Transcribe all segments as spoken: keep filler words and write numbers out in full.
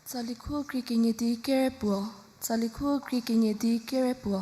Tsalikhu krie kenie di kere puo. Tsalikhu krie kenie di kere puo.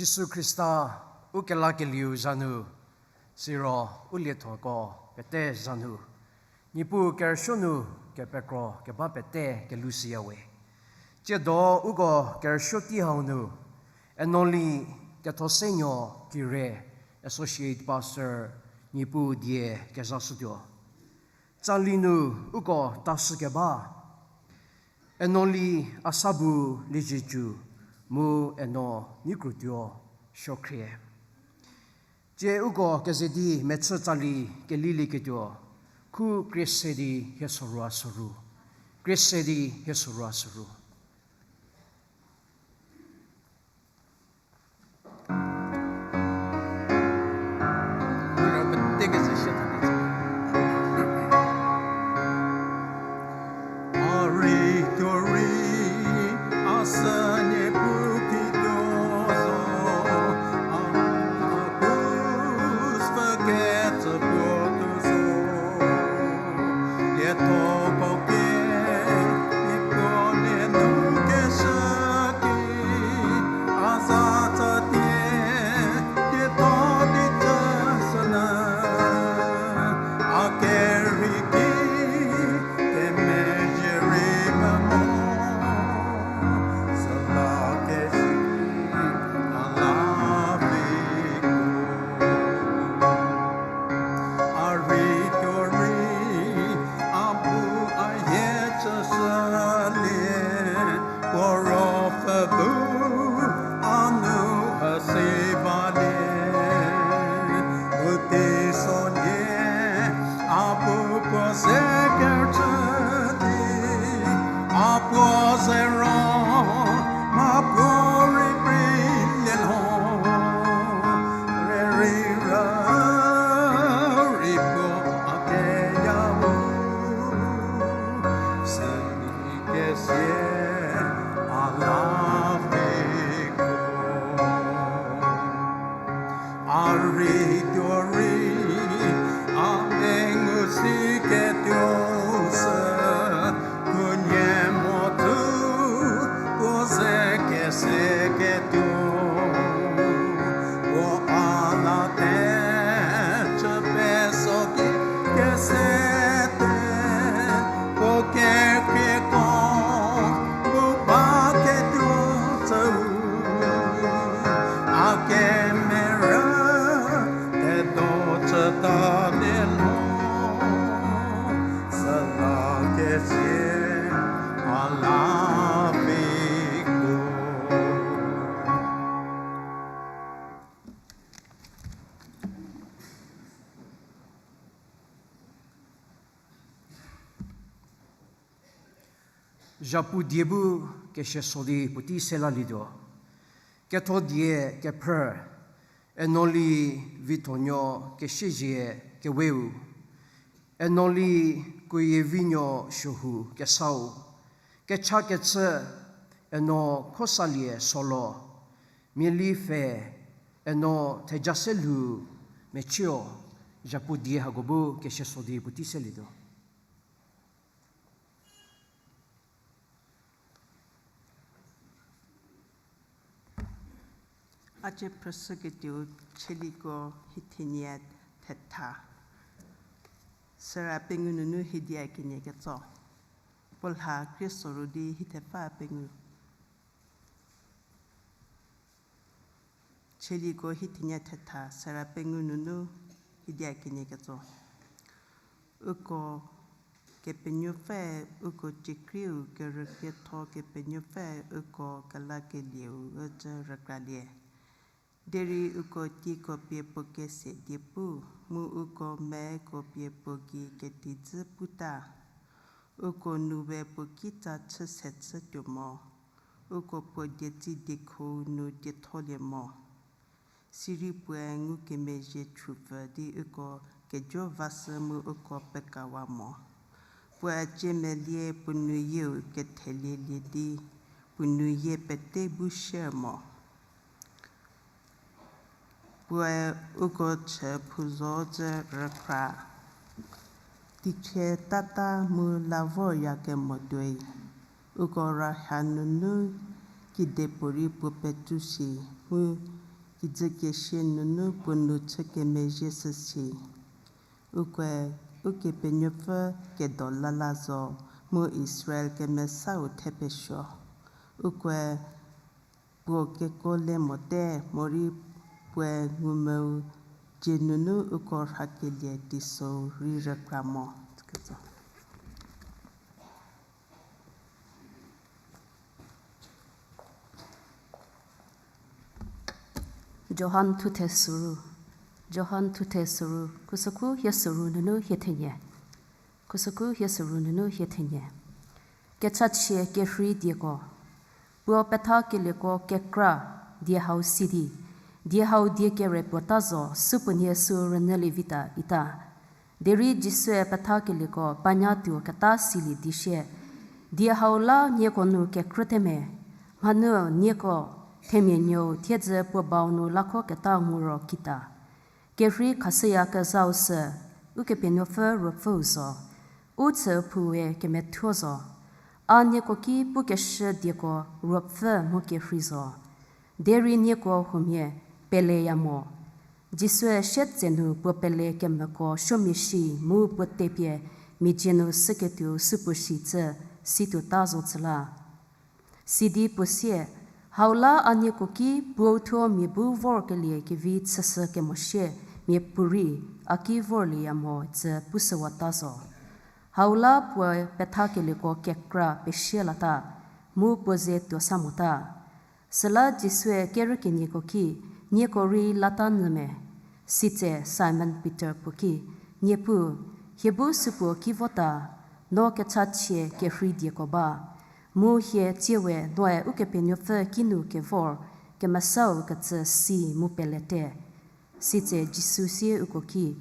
Jisu Khrista, u kelakelieu za nu, siro u liethoko pete za nu, Niepuu kerüsuo nu kepekro keba pete kelushüya we. Tsiedo uko kerüsuo tei hau nu, Enoli Kethosenuo Kire, Associate Pastor, Niepuu die kezashütuo. Tsali nu uko tashükeba, Enoli Asabu Liezietsu mu Eno Neikrutuo Suokhrie. Tsie uko keze di mechü tsali kelilieketuo, khu krie se di hie sorou a sorou, krie se di hie sorou a sorou. Zhapu die bu kesieso di puotei se lalietuo. Ketho die kephrü, Enoli Vithonuo Kesiezie Keweu, Enoli Koyievinuo Suohu Kesau, kecha kechü, Eno Khosalie Solo, Mieli Pfhe, Eno Thejaselhou Mechio, zhapu die hako bu kesieso di puotei selietuo. A cie phrüshüketuo Chieliko Hithenie thetha. Süra pengou nunu hiedia kenie ketso. Puo lha krie soru di hie thepfü pengou. Chieliko Hithenie thetha, süra pengou nunu hiedia kenie ketso. Uko Kepenuopfü, uko ciekrieu kerükrietho Kepenuopfü, uko kelakelieu ücü rükralie. Derei uko teiko pie puo kese die pu, mu uko meko pie puo gei ketidzü puta. Uko nu we puo kitsa chü se chütuo mo, uko puo dietsi diekhou nu dietholie mo. Sirei puoe ngukemezhie chupfü di uko kejo vashü mu uko pekawa mo. Puoe ciemelie puo nuyieu kethelielie di, puo nuyie pete bu shier mo. Puoe uko chü phou zo cü rükra. Teicie tata mu la vorya kemo tuoi. Uko rüha nunu kedipuorei puo petuo shi, mu kijü kesia nunu puo nu chü kemezhie shüsi. Ukoe Ukepenuopfü kedo lala zo, mu Israel kemesau thepesuo. Ukoe puo kekuo le mote, morei puoe ngumvüu dzie nunu uko rhakelie teisou rei rükra mo. Johan thuthe süru. Johan thuthe süru, khusükhu hie süru nunu hie thenie. Khusükhu hie süru nunu hie thenie. Kechachie kerhei dieko. Puo pethakelieko kekra die hau si di, die hau die kere puo ta zo, supuonie sü rünyülie vita ita. Derei Jisue pethakelieko panya tuo keta silie di sie, die hau la nieko nu kekrüte me, mhanu nieko themia nuou thiedzü puo bau nu lakho keta ngu ro kita. Kerhei khashüyakezhau sü Ukepenuopfü Ruopfüu zo, u chüphue kemethuo zo. A nieko ki pukeshü dieko ruopfü mu kerhei zo. Derei nieko huomia peleya mo. Jisue sietsenu puo pele kemvüko suomia shi mu puo tepie mia dzie nu süketuou supuo shi tsü situo ta zo tsü la. Sidi puo sie, hau la a nieko ki puou thuo mia bu vorkelie kevi chüshü kemosie mia puorei a ki vorlieya mo tsü pushüwata zo. Hau la puoe pethakelieko kekra pesie lata, mu puo ze tuo sa mota. Süla Jisue kerükenieko ki, nieko rei lata nyü me? Sitse Simon Pitor puo ki, Niepuu, hie bu supuo ki vota, no kechachie kerhei dieko ba, mu hie tsiewe noe Ukepenuopfü kinu kevor kemesau kecü si mu pelete. Sitse Jisu sie uko ki,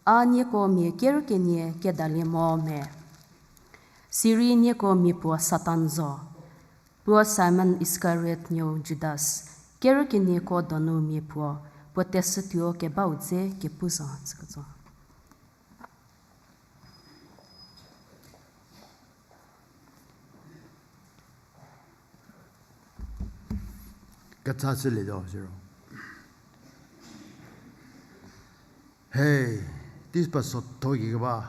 a nieko mia kerükenie kedalie mo me? Sirei nieko mia puo Satan zo. Puo Simon Iskariot nuou Judas, kerükenieko donu mia puo, puo teshütuo kebau dze kepu zo, tsüketso. Kecha chülietuo siro. Hei, tei pesotho ki keba,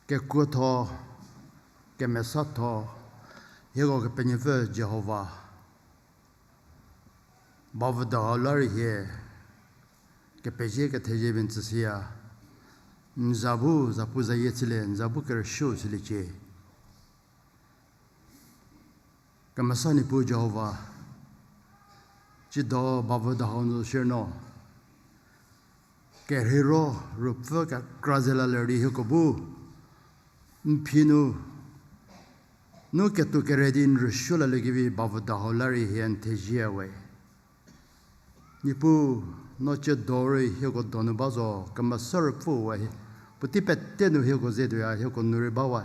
kekuotho, kemesatho, hieko Kepenuopfü Jihova. Bavüdo hau la rei hie, kepezie kethezie pie n tsüshüya. N za bu zapuzayie chülie, n za bu kerüshüu chüliecie. Kemesa Niepuu Jihova, tsiedo bavüdo hau nu shierno kerheiro ruopfü kekra ze la ler di hieko bu n phi nu, nu ketuo kere di n rüsuo laliekevi bavüdo hau la rei hie n thezie we. Niepuu, no tsiedo rei hieko donu ba zo, kemesa ruopfüu we, puotei pete nu hieko ze tuoya hieko nu rei ba we.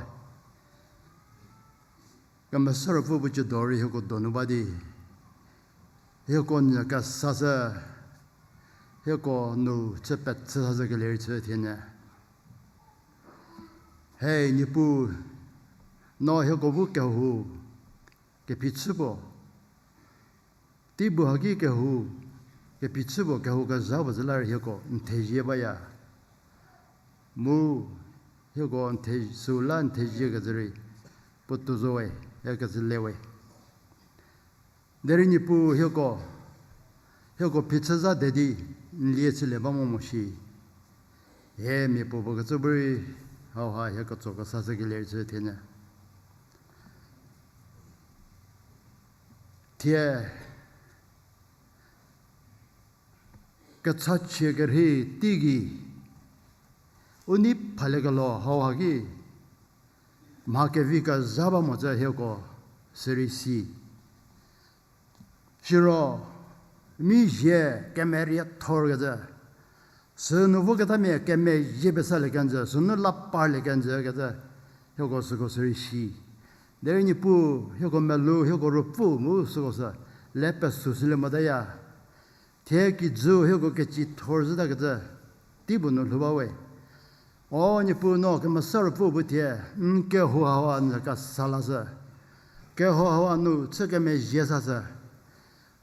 Kemesa ruopfü bu tsiedo rei hieko donu ba di, hieko nyü kesa sü, hieko nu chü pechü sa zhükelie rei chü thienyü. Hei Niepuu, no hieko bu kehou kephichü puo, tei bu haki kehou kephichü puo, kehou kezha puo zhü la rei hieko n thezie baya. Mu hieko n the-, süu la n thezie kecü rei puotou zo we, hiekecü le we. Derei Niepuu hieko, hieko phichü zha de di n lie chülie ba mo mo shi. Hie mia puo puo kecü bu rei hauha hie ketso kesa zhükelie rei chü thienyü. Thie kechachie kerhei teigei u nei phaliekelho hauha ki mha kevi kezha ba mo tsü hieko sürei si. Siro mizhie kemeriethor kecü, sünu voketamia kemezhie pie salie kenjü, sünu la parlie kenjü kecü, hieko süko sürei si. Derei Niepuu hieko melou, hieko ruopfü mu süko sü le pesushülie motaya. Thie kijüu hieko kecithor zhüta kecü tei bu nu lhou ba we. O Niepuu, no kemesa ruopfü bu thie n kehou hawa nyü kesa lashü. Kehou hawa nu chü kemezhie sashü.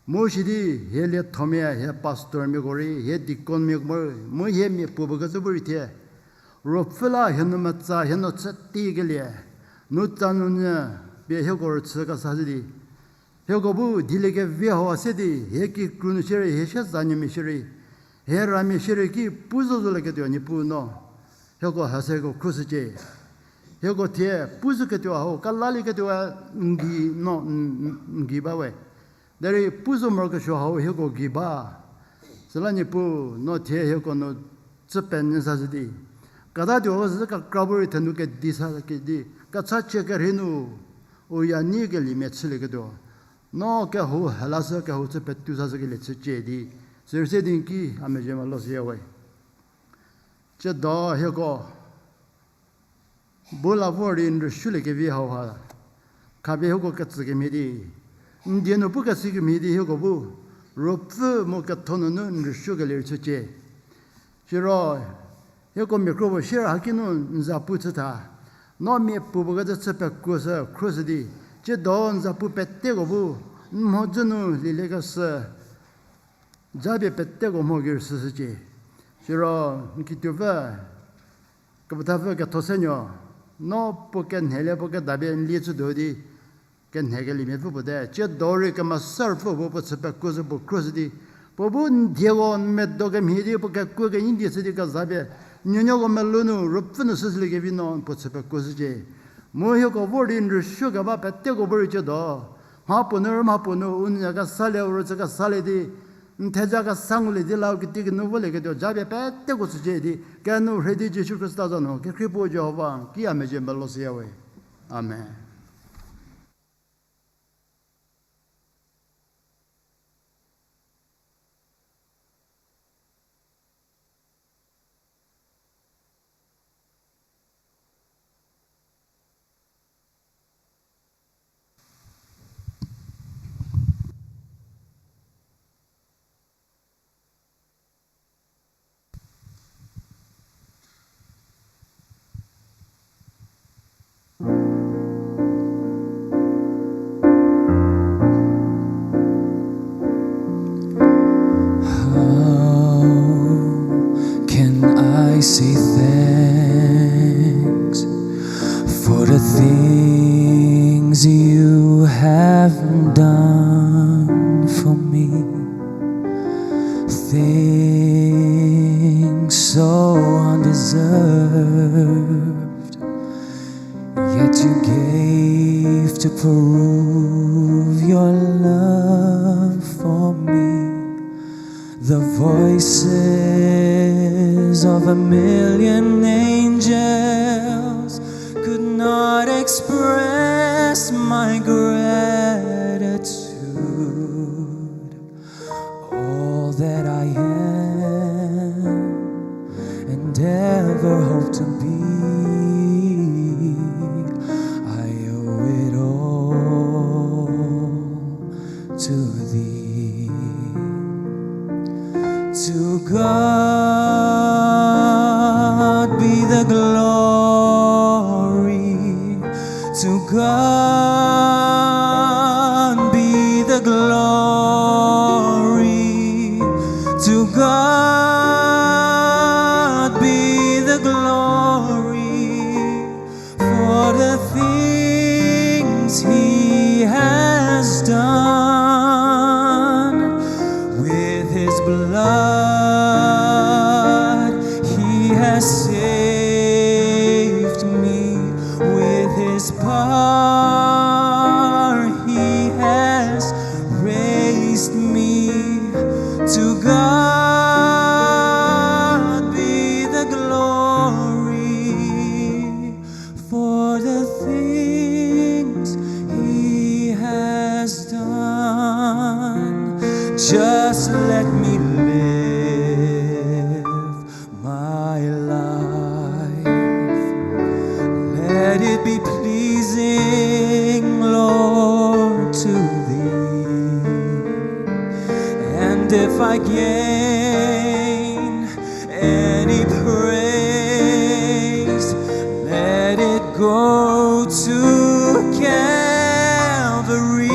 Mu sidi hie liethomia, hie pastormiako rei, hie deaconmiako rei, mu hie mia puo puo kecü bu rei thie, Ruopfü la hie nu metsa, hie nu chü tikelie, nu tsa nu nyü pie hieko rüchü kesa shü di, hieko bu dieliekevi hau se di, hie kikru nu shierei, hie siezanuomia shierei, hie ramia shierei ki pu zo zolieketuo Niepuu no, hieko hase ko khruoshücie. Hieko thie pu zhüketuo hau, kelalieketuo n gei no, n, n, n gei ba we. Derei pu zo morokesuo hau hieko gei ba. Süla Niepuu no thie hieko nu chü penyü sa shü di, ketatuo zhü kekra bu rei thenu kedi sa kedi, kechachie kerhei nu, u ya nie keliemia chülieketuo, no kehou helashü, kehou chü petou sashükelie chücie di, sürei se di n ki a mezhie melo shüya we. Tsiedo hieko bu la vor di n rüsuoliekevi hauha, khapie hieko ketsükemhie di, n die nu pukeshükemhie di hieko bu, Ruopfü mu ketho nunu n rüsuokelie rei chücie. Siro, hieko mia kro puo shierei haki nu n za pu chü tha, no mia puo puo kecü chü pekuoshü khruoshü di, tsiedo n za pu peteko bu, n mhodzü nu lieliekeshü, japie peteko mho gei rüsüshücie. Siro n kituopfü, kepethapfü Kethosenuo, no puo kenhelie puo kedapie n lie chütuo di, kenhekeliemia pfü puo te, tsiedo rei Kemesa Ruopfü bu puo chü pekuoshü puo khruoshü di, puo bu n dieko n medo kemhie di puo kekuo kenyi die shü di kezapie, nuonuoko melou nu Ruopfü nu shüshüliekevi no puo chü pekuoshücie. Mu hieko vor di n rüsuokeba peteko bu rei tsiedo, mhapuo nu rei mhapuo nu u nyü kesalie, u rüchü kesalie di, n theja kesa ngulie di la u kitiekinu volieketuo japie peteko chücie di, kenu rhei di Jisu Khrista za nu, kekhrie puo Jihova, n ki a mezhie melo shüya we. Amen. How can I say thanks for the things you have done for me? Things so undeserved, yet you gave to prove your love for me. The voices of a million angels could not express my gratitude. All that I am and ever hope to be, I owe it all to thee. To God be the glory. To God be the glory. To God be the glory for the things he has done. With his blood, he has saved me. With his power, he has raised me. To God be the glory for the things he has done. Just let me live my life. Let it be pleasing, Lord, to thee. And if I gain any praise, let it go to Calvary.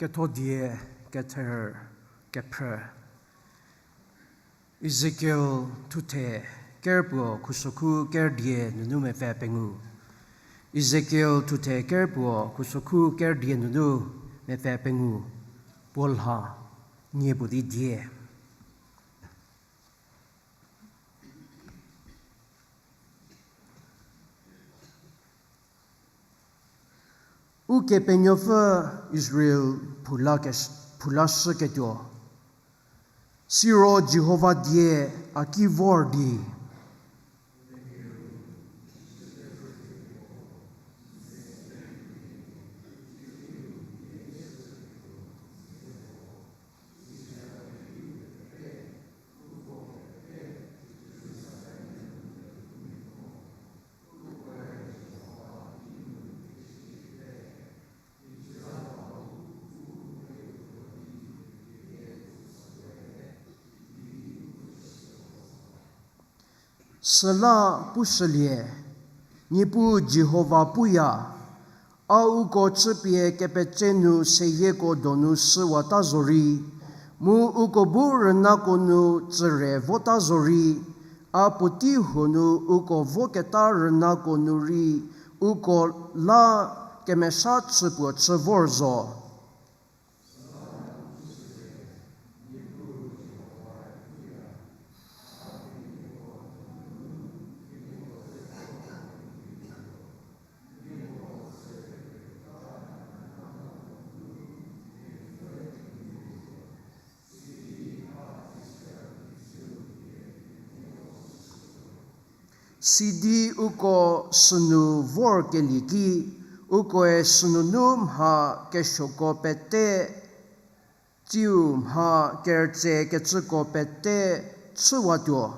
Kethodie ketherü kephrü. Ezekiel thuthe kerpuo khusokhu kerdie nunu mepfü pengou. Ezekiel thuthe kerpuo khusokhu kerdie nunu mepfü pengou. Puo lha nie puo di die. Ukepenuopfü Israel phula kesh-, phulashüketuo. Siro Jihova die a ki vor di. Süla pushülie, Niepuu Jihova puya, a uko chüpie kepetse nu seyieko donu shüwata zorei, mu uko bu rünako nu tsüre vota zorei, a puotei huo nu uko voketa rünako nu rei uko la kemesa chüpuo chü vor zo. Sidi uko sünu vorkelie ki, ukoe sünunu mha kesuoko pete, tsiu mha kerütse kecüko pete chüwatuo.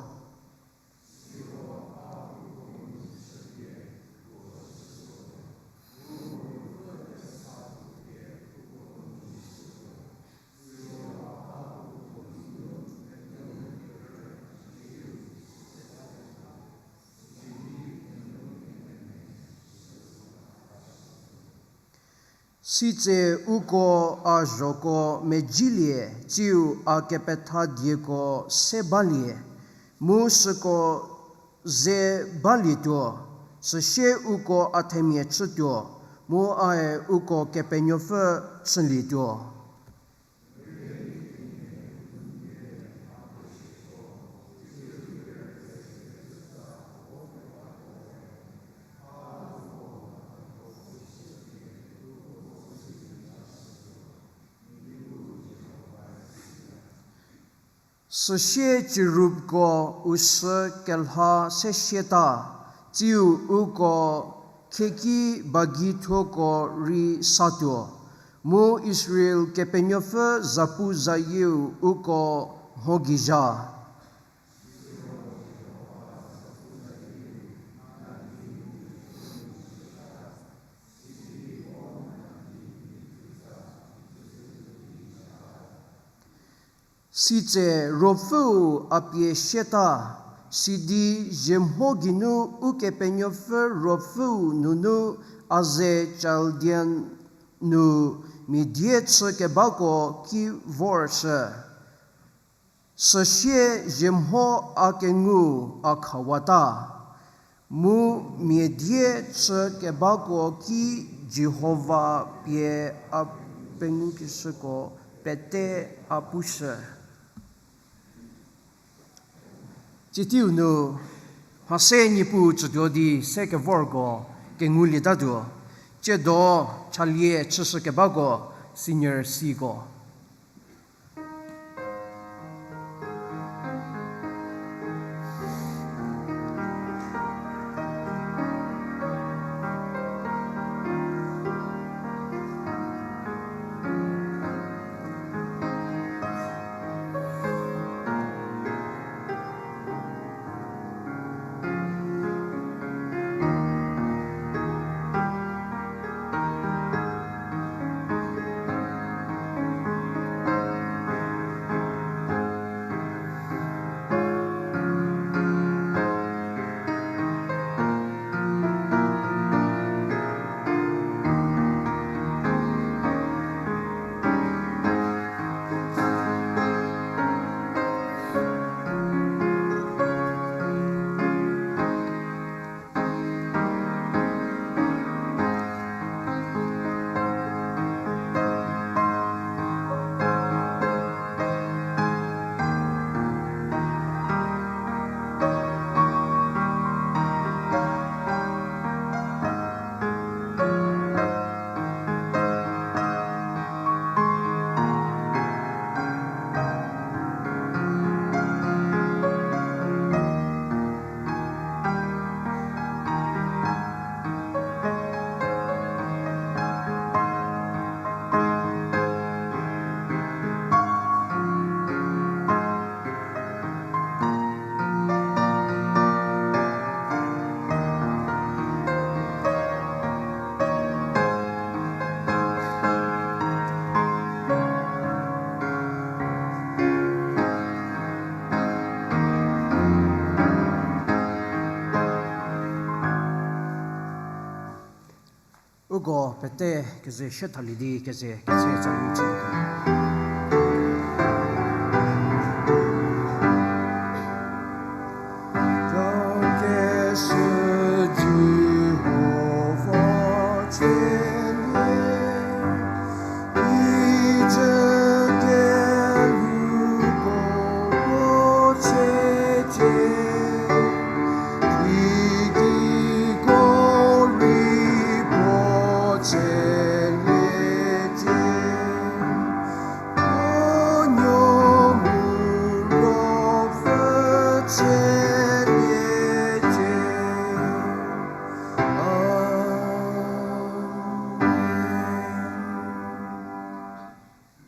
Sitse uko a zhoko medzilie, tsiu a kepetha dieko se balie, mu süko ze balietuo, süsie uko a themia chütuo, mu ae uko Kepenuopfü chülietuo. Süsie cherubko u sü kelha sesieta, tsiu uko khieki bagithuoko rei satuo, mu Israel Kepenuopfü zapuzayieu uko mhogei zha. Sitse Ruopfüu a pie sieta, sidi ziemho geinu Ukepenuopfü Ruopfüu nunu a ze Chaldean nu mia die chü kebako ki vorshü. Süsie ziemho a kengu a khawata, mu mia die chü kebako ki Jihova pie a pengukeshüko pete a pushü. Tsitiu nu, mhase Niepuu tsütuo di se kevorko kengulietatuo, tsiedo chalie chüshü kebako senior C ko. Ko pete keze shie thalie di keze ketse tsa lu tsi. Amen.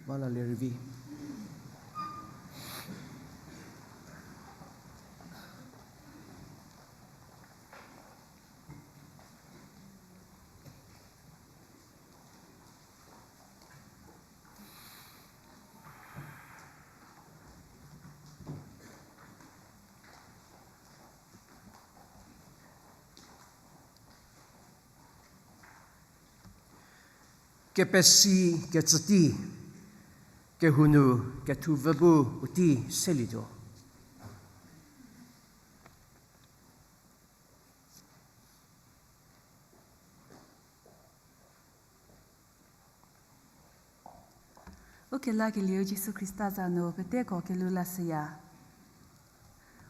Bala le rüvi. Kepesi ketsüti, kehou nu kethuvü bu puotei selietuo. Ukelakelieu Jisu Khrista za nu peteko kelhou lashüya.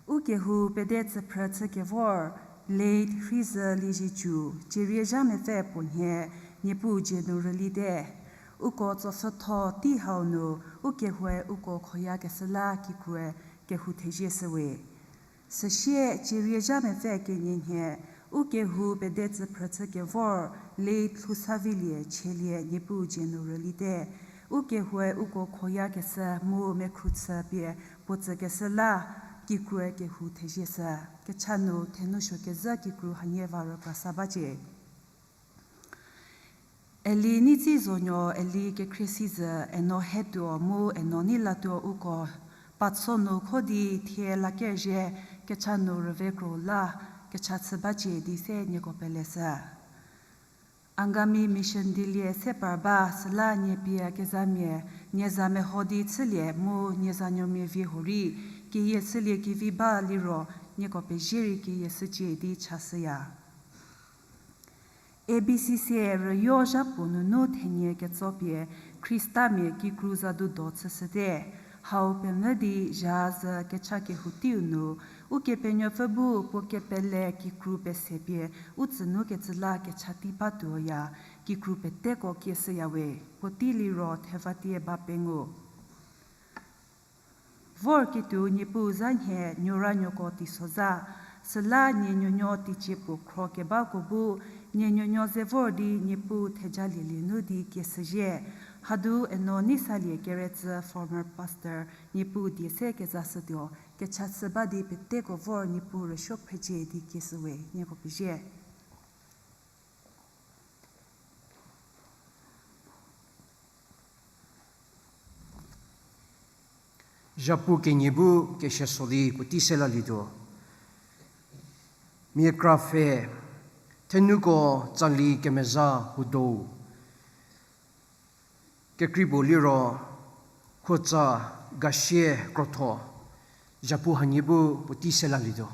Ukehou pede tsüphrü chükevor, late Rhizhü Liezietsu, cierie zha mepfü puo nhie, Niepuu dzie nu rülite. Uko tsopfhütho tei hau nu, ukehoue uko khoyakeshü la kikrue kehou thezie shüwe. Süsie cierie zha mepfü kenie nhie, ukehou pede tsüphrü chükevor, late Lhousavilie Chielie, Niepuu dzie nu rülite. Ukehoue uko khoyakeshü mu mekhru chü pie puo tsükeshü la kikrue kehou thezie shü. Kecha nu thenou suokezhü kikru hanie va rükra sa bacie. Eli Neitsi Zonuo, Eli Kekhriesizhü, Eno Hetuo mu Eno Neilatuo uko patso nu kho di thie lakerzhie kecha nu rüvekro la kecha chü bacie di se nieko peleshü. Angami Mission dilie se par ba süla nie pie kezhamia, nie za meho di chülie mu nie zanuomia vie huorei keyie shülie kevi ba liro nieko pezie rei keyie shücie di chashüya. A B C C rüyo zhapuo nunu thenie ketso pie Khristamia kikru za du do chüshüte. Hau pemvü di zha zhü kecha kehou teiu nu, Ukepenuopfü bu puo kepele kikru pese pie u tsünukecü la kecha tei batuoya, kikru peteko kieshüyawe, puotei liro thevatie ba pengou. Vorketuo Niepuu za nhie nuoranuoko teisozha, süla nie nuonuo teicie puo khro kebako bu, nie nuonuo ze vor di Niepuu thejalielienu di kieshüzhie. Hadu Eno Neisalie Keretsü, former pastor, Niepuu die se kezashütuo, kecha chü ba di peteko vor Niepuu rüsuo phrecie di kieshüwe, nieko pezie. Zhapu kenie bu kesieso di puotei se lalietuo. Mia kra pfhe, thenuko tsali kemezha hudo. Kekreipuo liro, huotsa gasie krotho. Zhapu hanie bu puotei se lalietuo.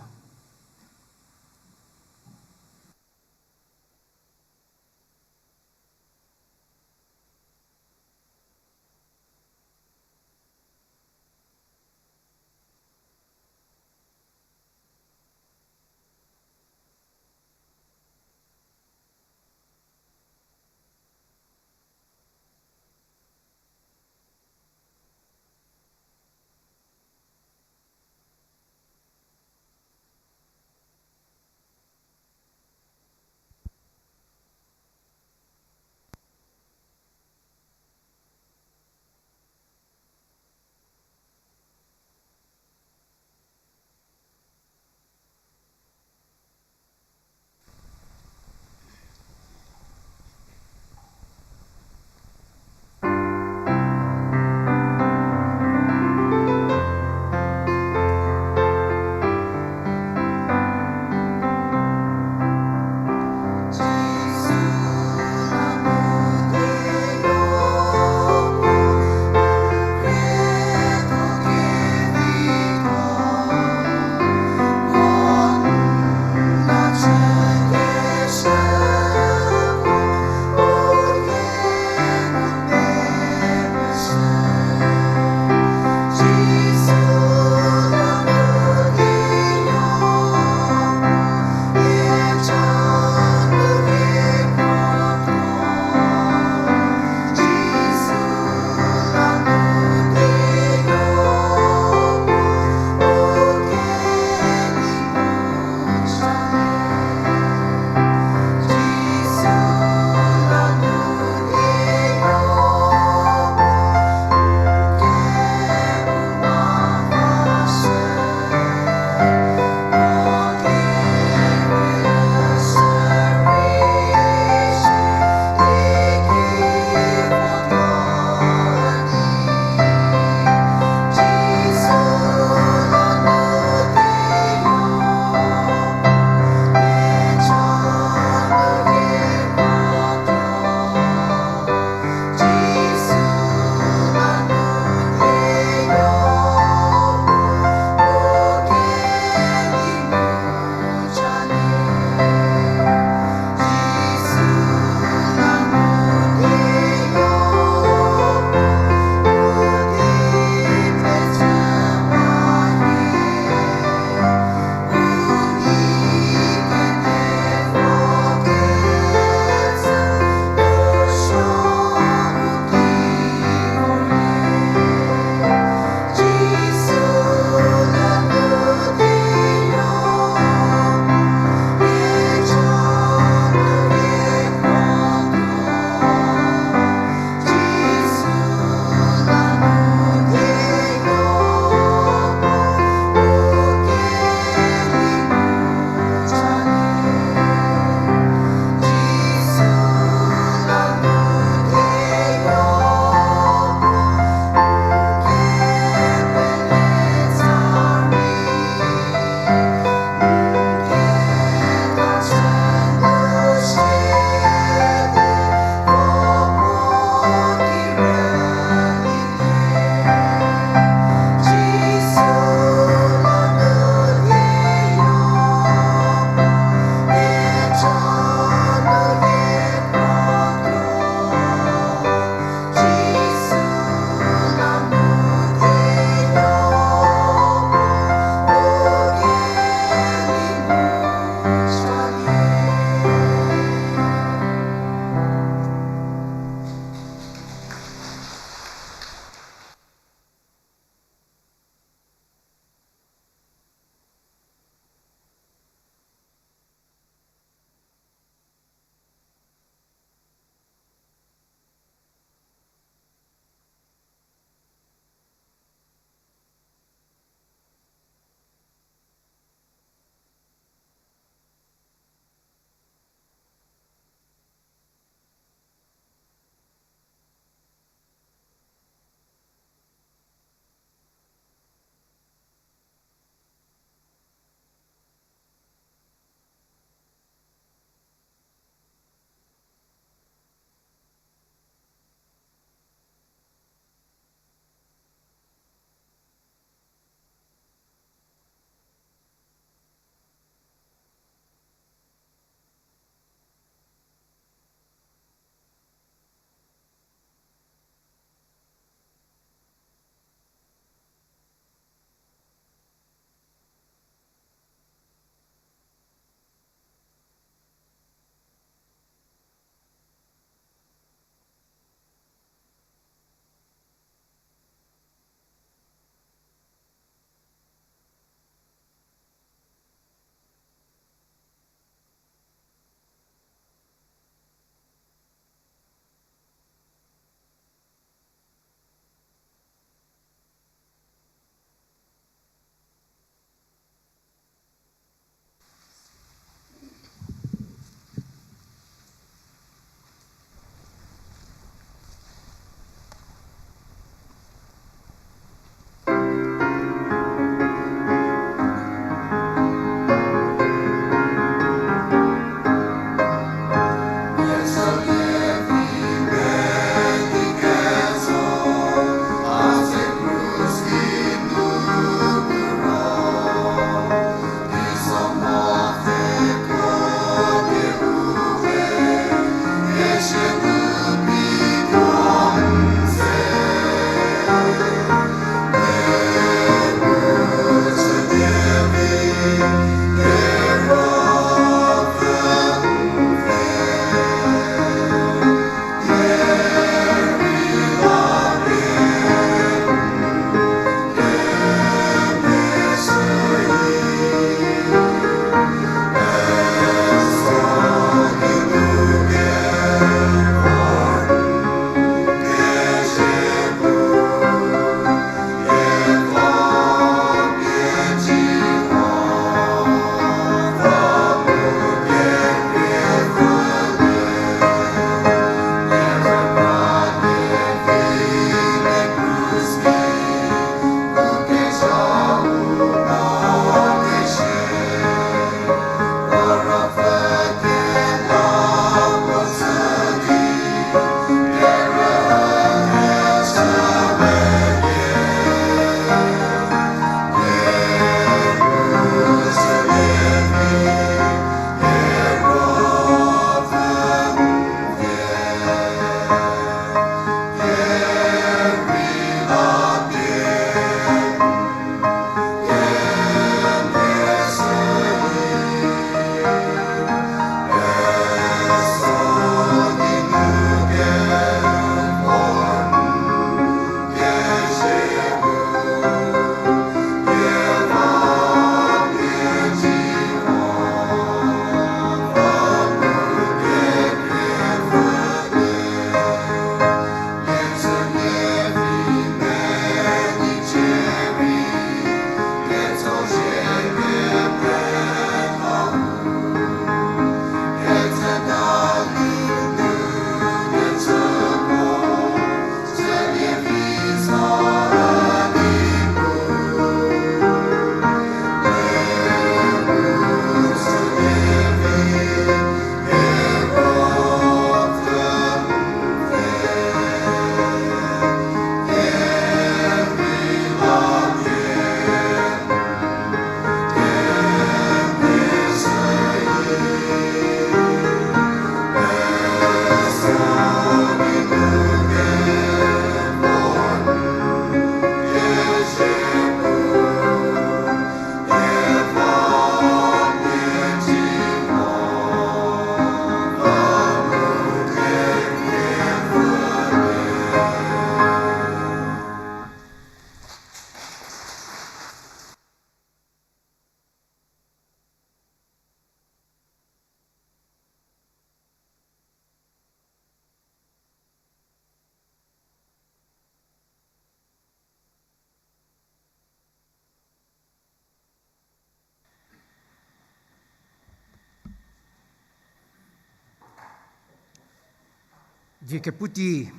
Hie kepu tei,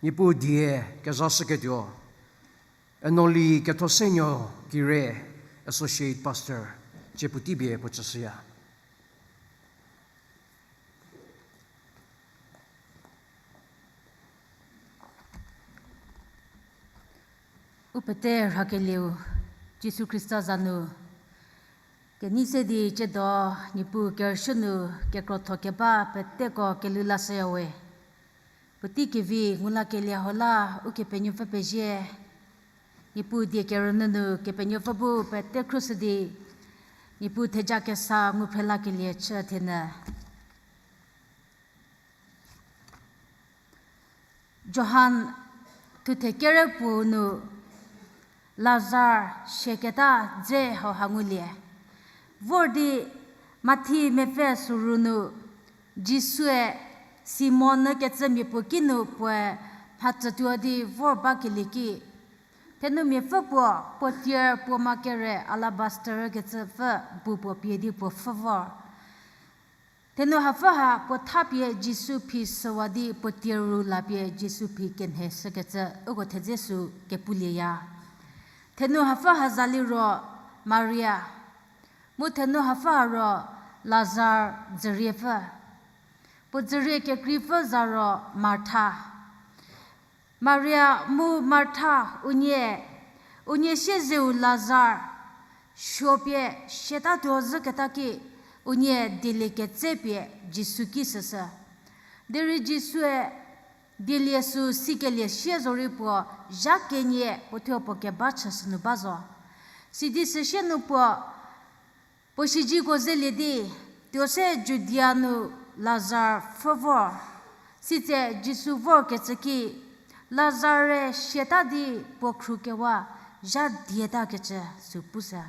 Niepuu die kezhashüketuo, Enoli Kethosenuo Kire, Associate Pastor, cie puotei pie puo chüshüya. U pete rhakelieu, Jisu Khrista za nu, kenei se di tsiedo, Niepuu kerüshü nu kekrotho keba peteko kelhou lashüya we. Puotei kevi ngu lakelie hau la, Ukepenuopfü pezie, Niepuu die kerünyü nu Kepenuopfü bu pete khruoshü di, Niepuu theja kesa ngu phre lakelie chü thenyü. Johan thuthe kere puo nu Lazar siaketa dze hauha ngulie. Vor di Mathi mepfü süru nu Jisue Simon nü kecümia puo kinu puoe mhatsütuo di vor bakelie ki, thenumia pfü puo, puo tier puo ma kere alabaster kecü pfü bu puo pie di puo pfhü vor. Thenu hapfü ha puo thapie Jisu phi süwa di puo tier ru lapie Jisu phi kenhe shükecü uko thedze sü kepulieya. Thenu hapfü ha za liro Maria, mu thenu hapfü ha ro Lazar dzüriepfü. Puo dzürie kekreipfü za ro Martha. Maria mu Martha unie, unie siezeu Lazar suopie siatatuo zhüketa ki, unie dielie ketsepie Jisu ki süsü. Derei Jisue dielie sü sikelie sie zorei puo zha kenie puothuo puo keba chü sünu ba zo. Sidi süsie nu puo puo siezeko zelie di, tuo se Judia nu Lazar pfhü vor. Sitse Jisu vorkecü ki, Lazar-e siata di puo khrükewa zha dietakecü sü pushü.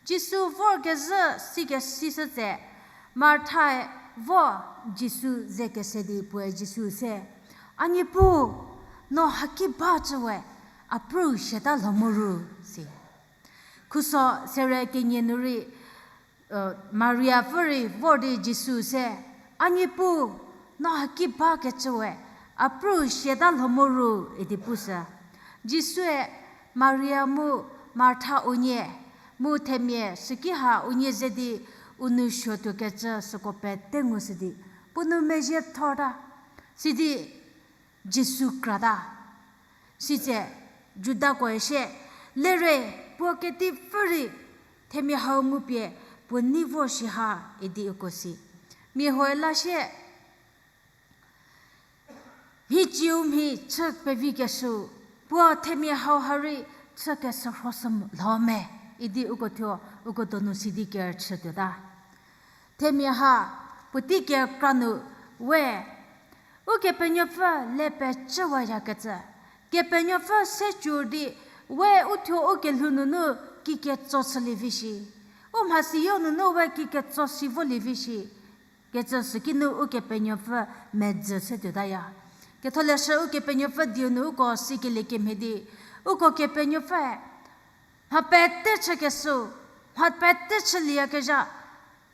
Jisu vorkezhü sikesishü tse, Martha-e vo Jisu ze kese di puoe Jisu se, A Niepuu, no haki ba cü we, a pruou siata lho mo ru, si. Khuso sere kenie nu rei, Maria pfü rei vor di Jisu se, A Niepuu, no haki bakecü we, a pruou siata lho mo ru, idi pushü. Jisue Maria mu Martha unie, mu themia süki ha unie ze di u nou suotuokecü süko pete ngushü di, puo nou mezhie thorta, sidi Jisu krata. Sitse Judakoe sie, Lere, puo kedi pfü rei themia hau ngupie puo nei vor shi ha, idi uko si. Mia huoe la sie, Mhiciu mhi chü pevikeshü, puo themia hau ha rei chü keshürhoshü lho me, idi uko thuo, uko donu sidi kerüchütuota. Themia ha puotei kekra nu we Ukepenuopfü le pecüwayakecü, Kepenuopfü se cü di we uthuo u kelhou nunu kiketso chülievi shi, u mhasiyo nunu we kiketso si volievi shi, kecü süki nu Ukepenuopfü medzü se tuotaya. Ketholeshü Ukepenuopfü dieu nu uko sikelie kemhie di, uko Kepenuopfüe mha pete chükeshü, mha pete chülieyakezha,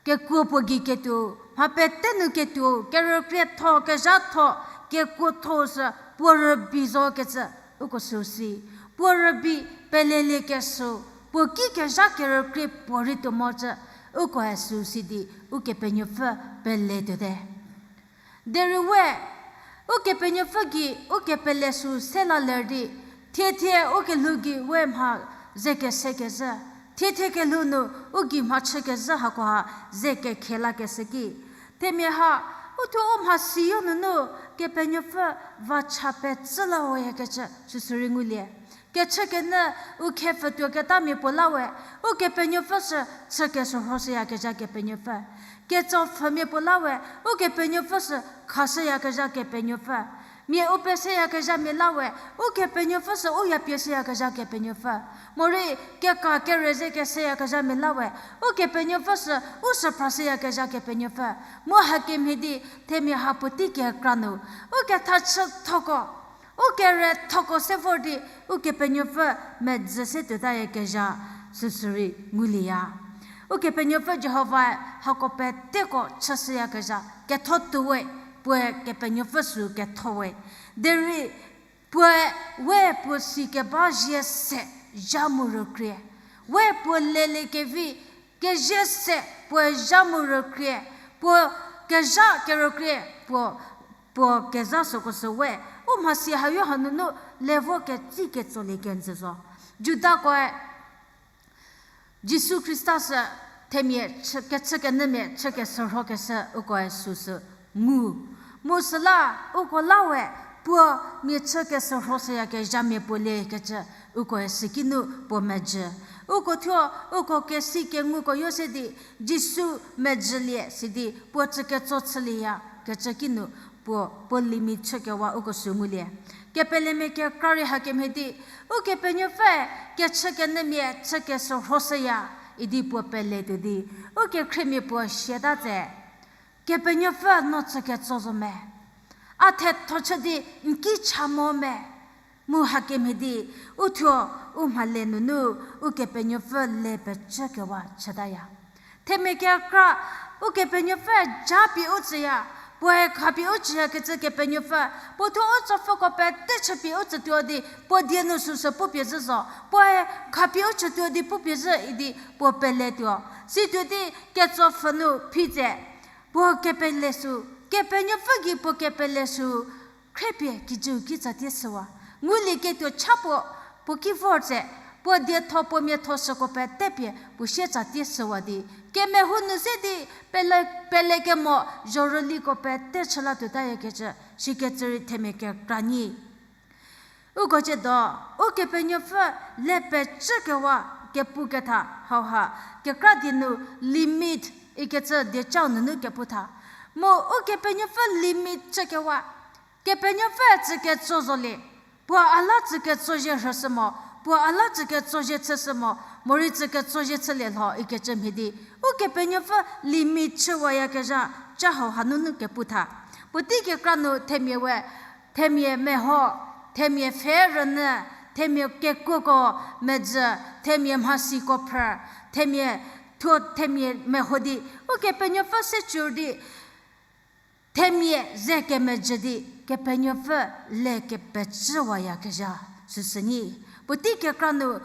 kekuo puo gei ketuo, mha pete nu ketuo, kerükrietho, kezhatho, kekuotho sü puo rübei zokecü uko süu si. Puo rübei peleliekeshü, puo ki kezha kerükrie puorei tuo mocü, ukoe süu si di Ukepenuopfü pele tuote. Derei we Ukepenuopfü gei ukepele sü se la ler di, thiethie u kelhou gei we mha ze kesekezhü, thiethie kelhou nu u gei mha chükezhü hakoha ze kekhie lakeshü ki, themia ha uthuo u mhasiyo nunu Kepenuopfü va cha pecü la woyakecü süsü rei ngulie. Kechükenyü u khepfhütuoketamia puo la we Ukepenuopfü sü chü keshürhoshüyakezha Kepenuopfü. Ketsopfhümia puo la we Ukepenuopfü sü khashüyakezha Kepenuopfü. Mia u peseyakezhamia la we Ukepenuopfü sü u ya pieshüyakezha Kepenuopfü. Morei keka kere ze keseyakezhamia la we Ukepenuopfü sü u süphrashüyakezha Kepenuopfü. Mu hakemhie di themia ha puotei kekra nu u kethachüthoko, u kerethoko se vor di Ukepenuopfü medzü se tuotayakezha süsü rei ngulieya. Ukepenuopfü Jihovae hako peteko chüshüyakezha ketho tuo we puoe Kepenuopfü sü ketho we. Derei puoe, we puo si keba zie se zha mu rükrie. We puo leliekevi kezie se puoe zha mu rükrie. Puo kezha kerükrie, puo, puo kezha süko sü we. U mhasi hayo hanunu le vo ketsi ketsolie kenjü zo. Judakoe Jisu Khrista sü themia chü-, kechükenyümia chü kesürhokeshü ukoe süsü ngu. Mu süla uko la we puo mia chü kesürhoshüyakezhamia puo lekecü ukoe süki nu puo mejü. Uko thuo, uko kesi kenguko yo se di Jisu mejülie sidi puo tsü ketso chülieyakecü ki nu puo, puo limit chükewa uko sü ngulie. Kepelemia kekra rei hakemhie di, Ukepenuopfüe kechükenyümia chü kesürhoshüya, idi puo peletuo di, ukekhriemia puo siata tse, Kepenuopfü no tsü ketso zo me? A thetho chü di n ki cha mo me? Mu hakemhie di, uthuo, u mhale nunu, Ukepenuopfü le pecükewa chütaya. Themia kekra, Ukepenuopfü ja pie u tsüya, puoe khapie u tsüyakecü Kepenuopfü, puo thuo u tsopfüko pete chüpie u tsütuo di, puo die nu süsü pupie zhü zo, puoe khapie u chütuo di pupie zhü idi puo peletuo. Situo di ketsopfhü nu phi tse, puo kepele sü, Kepenuopfü gei puo kepele sü, khriepie kijüu ki tsatie shüwa. Ngulieketuo cha puo, puo ki vor tse, puo dietho puo miatho süko pete pie puo sie tsatie shüwa di, kemehou nu se di pele, pelekemo zhorüliko pete chü la tuotayakecü, sikecü rei themia kekra nyi. Uko ciedo, Ukepenuopfü le pecükewa kepu ketha hauha, kekra die nu limit ikecü diecau nunu kepu tha. Mu Ukepenuopfü limit chükewa, Kepenuopfü tsü ketso zolie, puo a la tsü ketso zhie rhüshü mo, puo a la tsü ketso zhie chüshü mo, morei tsü ketso zhie chülie lho ikecü mhie di, Ukepenuopfü limit chüwayakezha, ca hauha nunu kepu tha. Puotei kekra nu themia we, themia meho, themia pfhe rünyü, themia kekuoko mejü, themia mhasiko phrü, themia thuo themia meho di, Ukepenuopfü se cür di, themia ze kemejü di Kepenuopfü le kepecüwayakezha, süsü nyi. Puotei kekra nu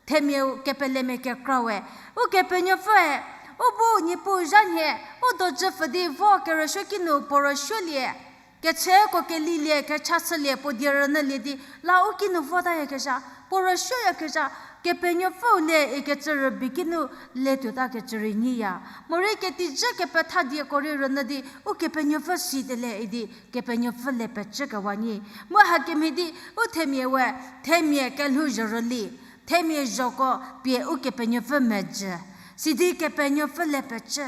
themia kepelemia kekra we, Ukepenuopfüe, u bu Niepuu zha nhie, u dojü pfü di vo kerüsuo ki nu puo rüsuolie, kechüko kelilie, kecha chülie, puo die rünyülie di, la u ki nu votayakezha, puo rüsuoyakezha, Kepenuopfüu le ikecü rübei ki nu le tuotakecü rei nyiya. Morei ketijü kepetha dieko rei rünyü di, Ukepenuopfü si tele idi, Kepenuopfü le pecükewa nyi. Mu hakemhie di, u themia we, themia kelhou zhorüli, themia zhoko pie Ukepenuopfü mejü. Sidi Kepenuopfü le pecü.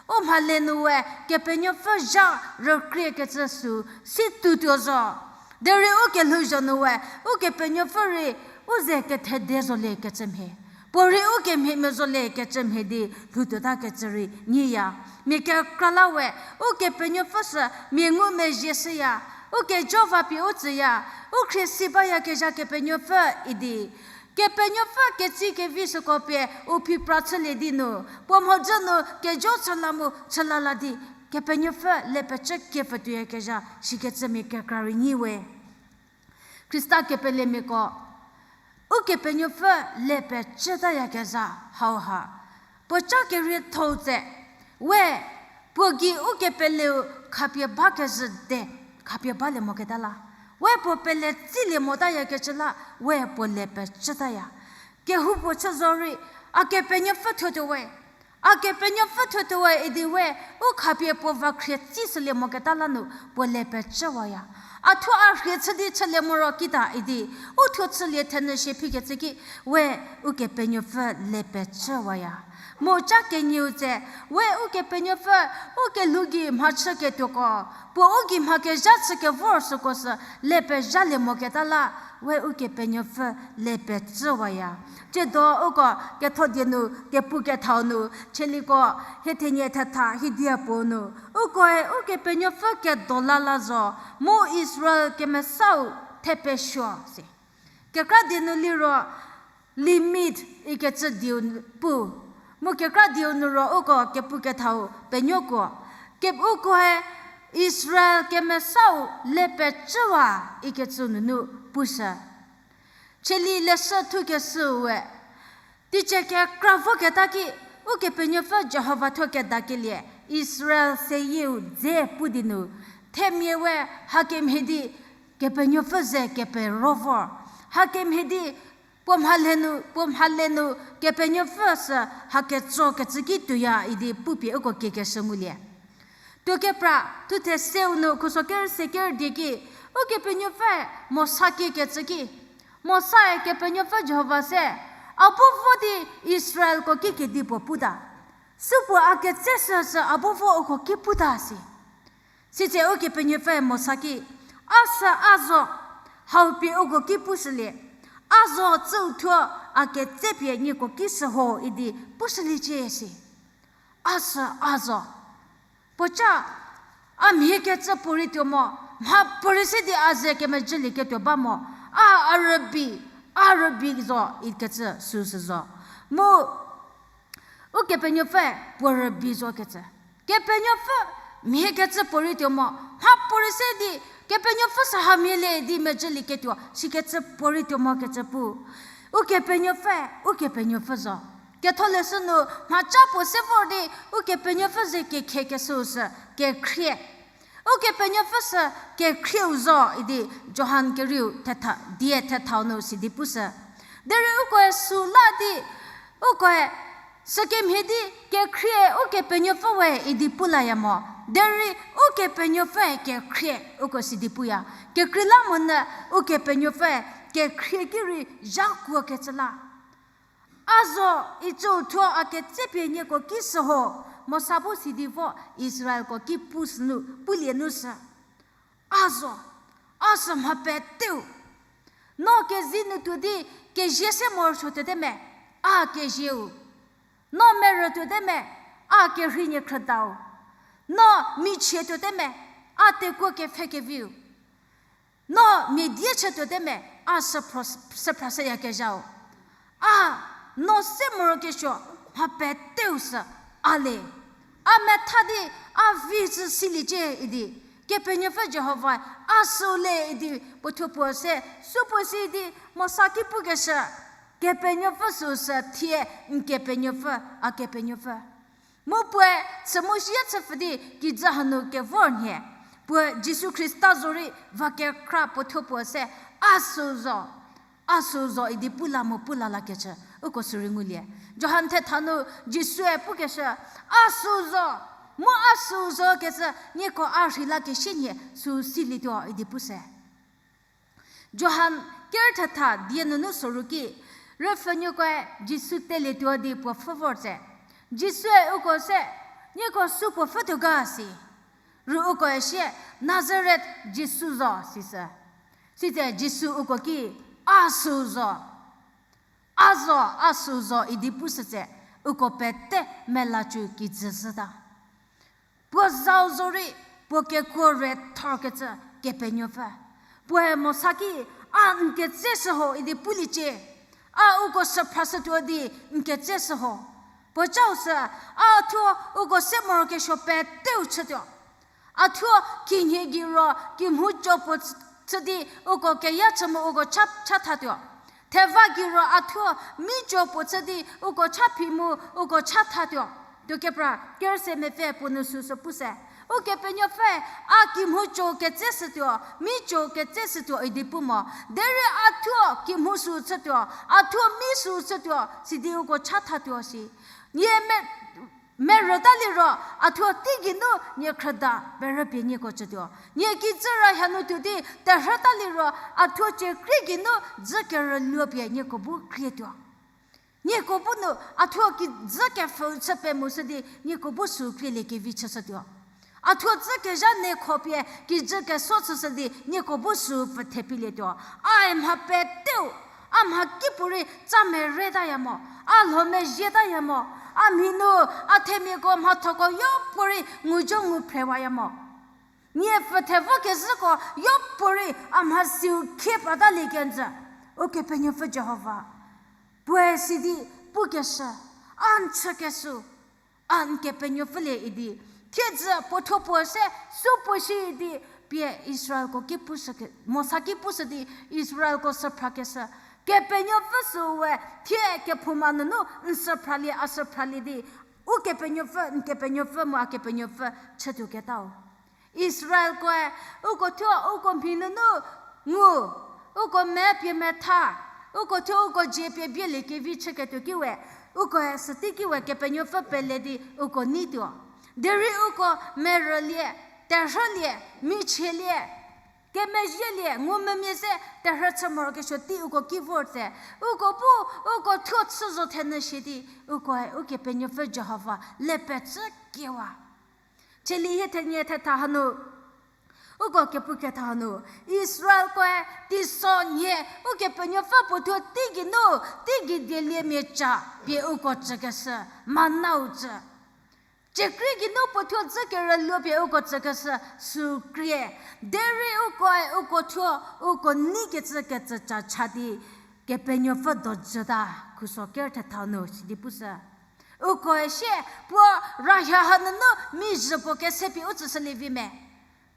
U mhale nu we Kepenuopfü zha rükriekecü sü si tutuo zo. Derei u kelhouzho nu we, Ukepenuopfü rei u ze kethede zolie kecü mhie. Puo rei u kemhie me zolie kecü mhie di lhoutuotakecü rei nyiya. Mia kekra la we, Ukepenuopfü sü mia ngumezhie shüya, u kejo va pie u tsüya, u khrie si bayakezha Kepenuopfü idi. Kepenuopfü ketsi kevi süko pie u phi pra chülie di nu, puo mhodzü nu kejo chüla mu chüla la di, Kepenuopfü le pecü kepfü tuoyakezha shikecü mia kekra rei nyi we. Khrista kepelemiako, Ukepenuopfü le pecütayakezha hauha, puo ca kerietho-u tse, we, puo gei ukepeleu khapie bakezhü de, khapie balie moketa la, we puo pele tsilie motayakecü la, we puo le pecütaya. Kehoupuo chü zorei, a Kepenuopfü thuo tuo we. A Kepenuopfü thuo tuo we idi we, u khapie puo va khrie tsi shülie moketa la nu puo le pecüwaya. A thuo a rhie chü di chülie moro kita idi, u thuo chülie thenyü shie phikecü ki, we Ukepenuopfü le pecüwaya. Mu ca kenieu tse, we Ukepenuopfü, u kelhou gei mhachüketuoko, puo u gei mha kezha chü kevor süko sü le pezhalie moketa la, we Ukepenuopfü le pecüwaya. Tsiedo uko ketho die nu, kepu kethau nu, chieliko, hie thenie thetha, hie dia puo nu, ukoe Ukepenuopfü kedo la la zo, mu Israel kemesau thepesuo si. Kekra die nu liro, limit ikecü dieu pu. Mu kekra dieu nu ro uko kepu kethau penuokuo. Ke ukoe Israel kemesau le pecüwa ikecü nunu pushü. Cheli leshü thukeshüue, teicie kekra voketa ki, Ukepenuopfü Jihova thuo kedakelie, Israel seyieu dze pu di nu, themia we hakemhie di Kepenuopfü ze kepero vor. Hakemhie di puo mhale nu, puo mhale nu Kepenuopfü sü haketsokecü ki tuoya idi pupie uko kiekeshü ngulie. Tuo kepra, thuthe seu nu khuso ker se ker die ki, Ukepenuopfü Mosa kiekecü ki, Mosae Kepenuopfü Jihova se, a bu vo di Israelko ki kedipuo puta. Supuo a ketseshü sü a bu vo uko ki puta si. Sitse Ukepenuopfü Mosa ki, a sü a zo, hau pie uko ki pushülie. A zo tsüu thuo a ketsepie nieko ki shü ho idi pushüliecie si. A sü a zo. Puoca, a mhie kecü puorei tuo mo, mha puorei se di a ze kemejülieketuo ba mo, a, a rübei, a rübei zo ikecü süsü zo. Mu, Ukepenuopfü puo rübei zokecü. Kepenuopfü mhie kecü puorei tuo mo, mha puorei se di, Kepenuopfü sü hamhie le di mejülieketuo, sikecü puorei tuo mo kecü pu. Ukepenuopfü, Ukepenuopfü zo. Ketholeshü nu mhaca puo se vor di, Ukepenuopfü ze kekhekeshüu sü, kekhrie. Ukepenuopfü sü kekhrieu zo idi Johan kerieu thetha, die thethau nu sidi pushü. Derei ukoe süla di, ukoe sükemhie di kekhrie Ukepenuopfü we idi pu laya mo. Derei Ukepenuopfüe kekhrie uko sidi puya. Kekreilamonyü Ukepenuopfüe kekhrie ki rei zhakuokecü la. A zo, itsüu thuo a ketsepie nieko ki shü ho, Mosa bu sidi vo Israelko ki pu sünu, pulie nu sü. A zo, a sü mha peteu. No kezie nu tuo di kezie se morosuotuote me, a kezieu. No merütuote me, a kerhei niekhrüdau. No michietuote me, a tekuo kepfhekeviu. No mia die chütuote me, a süphro-, süphrashüyakezhau. A, no se morokesuo mha peteu sü a le. A metha di, a vi sü siliecie idi, Kepenuopfü Jihova, a süu le idi, puo thuo puo se, supuo si di, Mosa ki pukeshü, Kepenuopfü süu sü thie, n Kepenuopfü, a Kepenuopfü. Mu puoe, chü mu sie chüpfü di, kijü hanu kevor nhie, puoe Jisu Khrista zorei, va kekra puo thuo puo se, a süu zo, a süu zo idi pu la mu pu la lakecü, uko sürei ngulie. Johan thetha nu Jisue pukeshü, a süu zo, mu a süu zo kecü, nieko a rhei lakesie nhie süu silietuo idi pu se. Johan ker thetha die nunu soru ki, rüpfhünuokoe Jisu telietuo di puo pfhü vor tse. Jisue uko se, nieko supuo pfhütuo ga si. Ru ukoe sie, Nazaret Jisu zo sisü. Sitse Jisu uko ki, a süu zo. A zo, a süu zo idi pushü tse, uko pete melacü kijü zhüta. Puo zau zorei, puo kekuo rethorkecü Kepenuopfü. Puoe Mosa ki, a n ketseshü ho idi puliecie. A uko süphrashütuo di n ketseshü ho. Puocau sü, a thuo uko se morokesuo peteu chütuo. A thuo kinhie gei ro kimhou co puo chü di uko keya chü mu uko cha, chathatuo. Theva gei ro a thuo mi co puo chü di uko cha phi mu uko chathatuo. Tuo kepra, kerüse mepfü puo nu süsü pu se. Ukepenuopfü, a kimhou co ketseshütuo, mi co ketseshütuo idi pu mo. Derei a thuo kimhou süu chütuo, a thuo mi süu chütuo, sidi uko chathatuo si. Nie me, merüta liro, a thuo teigei nu nie khrüda perüpie nieko chütuo. Nie kijü ra hanu tuo di terhüta liro, a thuo cekrie gei nu dzü kerüluo pie nieko bu krietuo. Nieko bu nu, a thuo kijü kepfhüu chü pemeshü di, nieko bu süu krielie kevi chüshütuo. A thuo dzü kezha ne kho pie kijü keso chüshü di, nieko bu süu pfüthepilietuo. Ae mha peteu, a mha kipuorei tsa meretaya mo, a lho mezhietaya mo, a mhi nu, a themiako mhathoko yopuorei ngujo ngu phrewaya mo. Nie pfüthevo kezhüko yopuorei a mhasiu khie pata lie kenjü. Ukepenuopfü Jihova, puoe sidi pukeshü, a n chükeshü, a n Kepenuopfülie idi, Thiedzü puo thuo puo se, sü puo shi di pie Israelko ki pushü ke, Mosa ki pushü di Israelko süphrakeshü. Kepenuopfü süu we, thie kephouma nunu n süphralie, a süphralie di, Ukepenuopfü, n Kepenuopfü mu a Kepenuopfü chütuoketau. Israelkoe, uko thuo, uko mhi nunu ngu, uko me pie metha, uko thuo uko dzie pie bielie kevi chüketuo ki we, ukoe sütei ki we Kepenuopfü pele di uko neituo. Derei uko merülie, terhülie, michielie, kemezhielie, ngumvümia se terhü chü morokesuo tei uko ki vor tse. Uko bu, uko thuo chü zo thenyü shi di, ukoe Ukepenuopfü Jihova le pecü kiewa. Cheli hie thenie thetha hanu, uko kepu ketha hanu, Israelkoe teisonhie Ukepenuopfü puo thuo teigei nu, teigei dielie mia ca pie uko tsükeshü, manau tsü. Cekri geinu puo thuo dzü kerüluo pie uko tsükeshü sükrie. Derei ukoe uko thuo, uko neikecü kecüca cha di, Kepenuopfü dojüta, khuso ker thetha nu sidi pushü. Ukoe sie, puo rahya hanunu mizhü puo kese pie u tsüshülie vi me.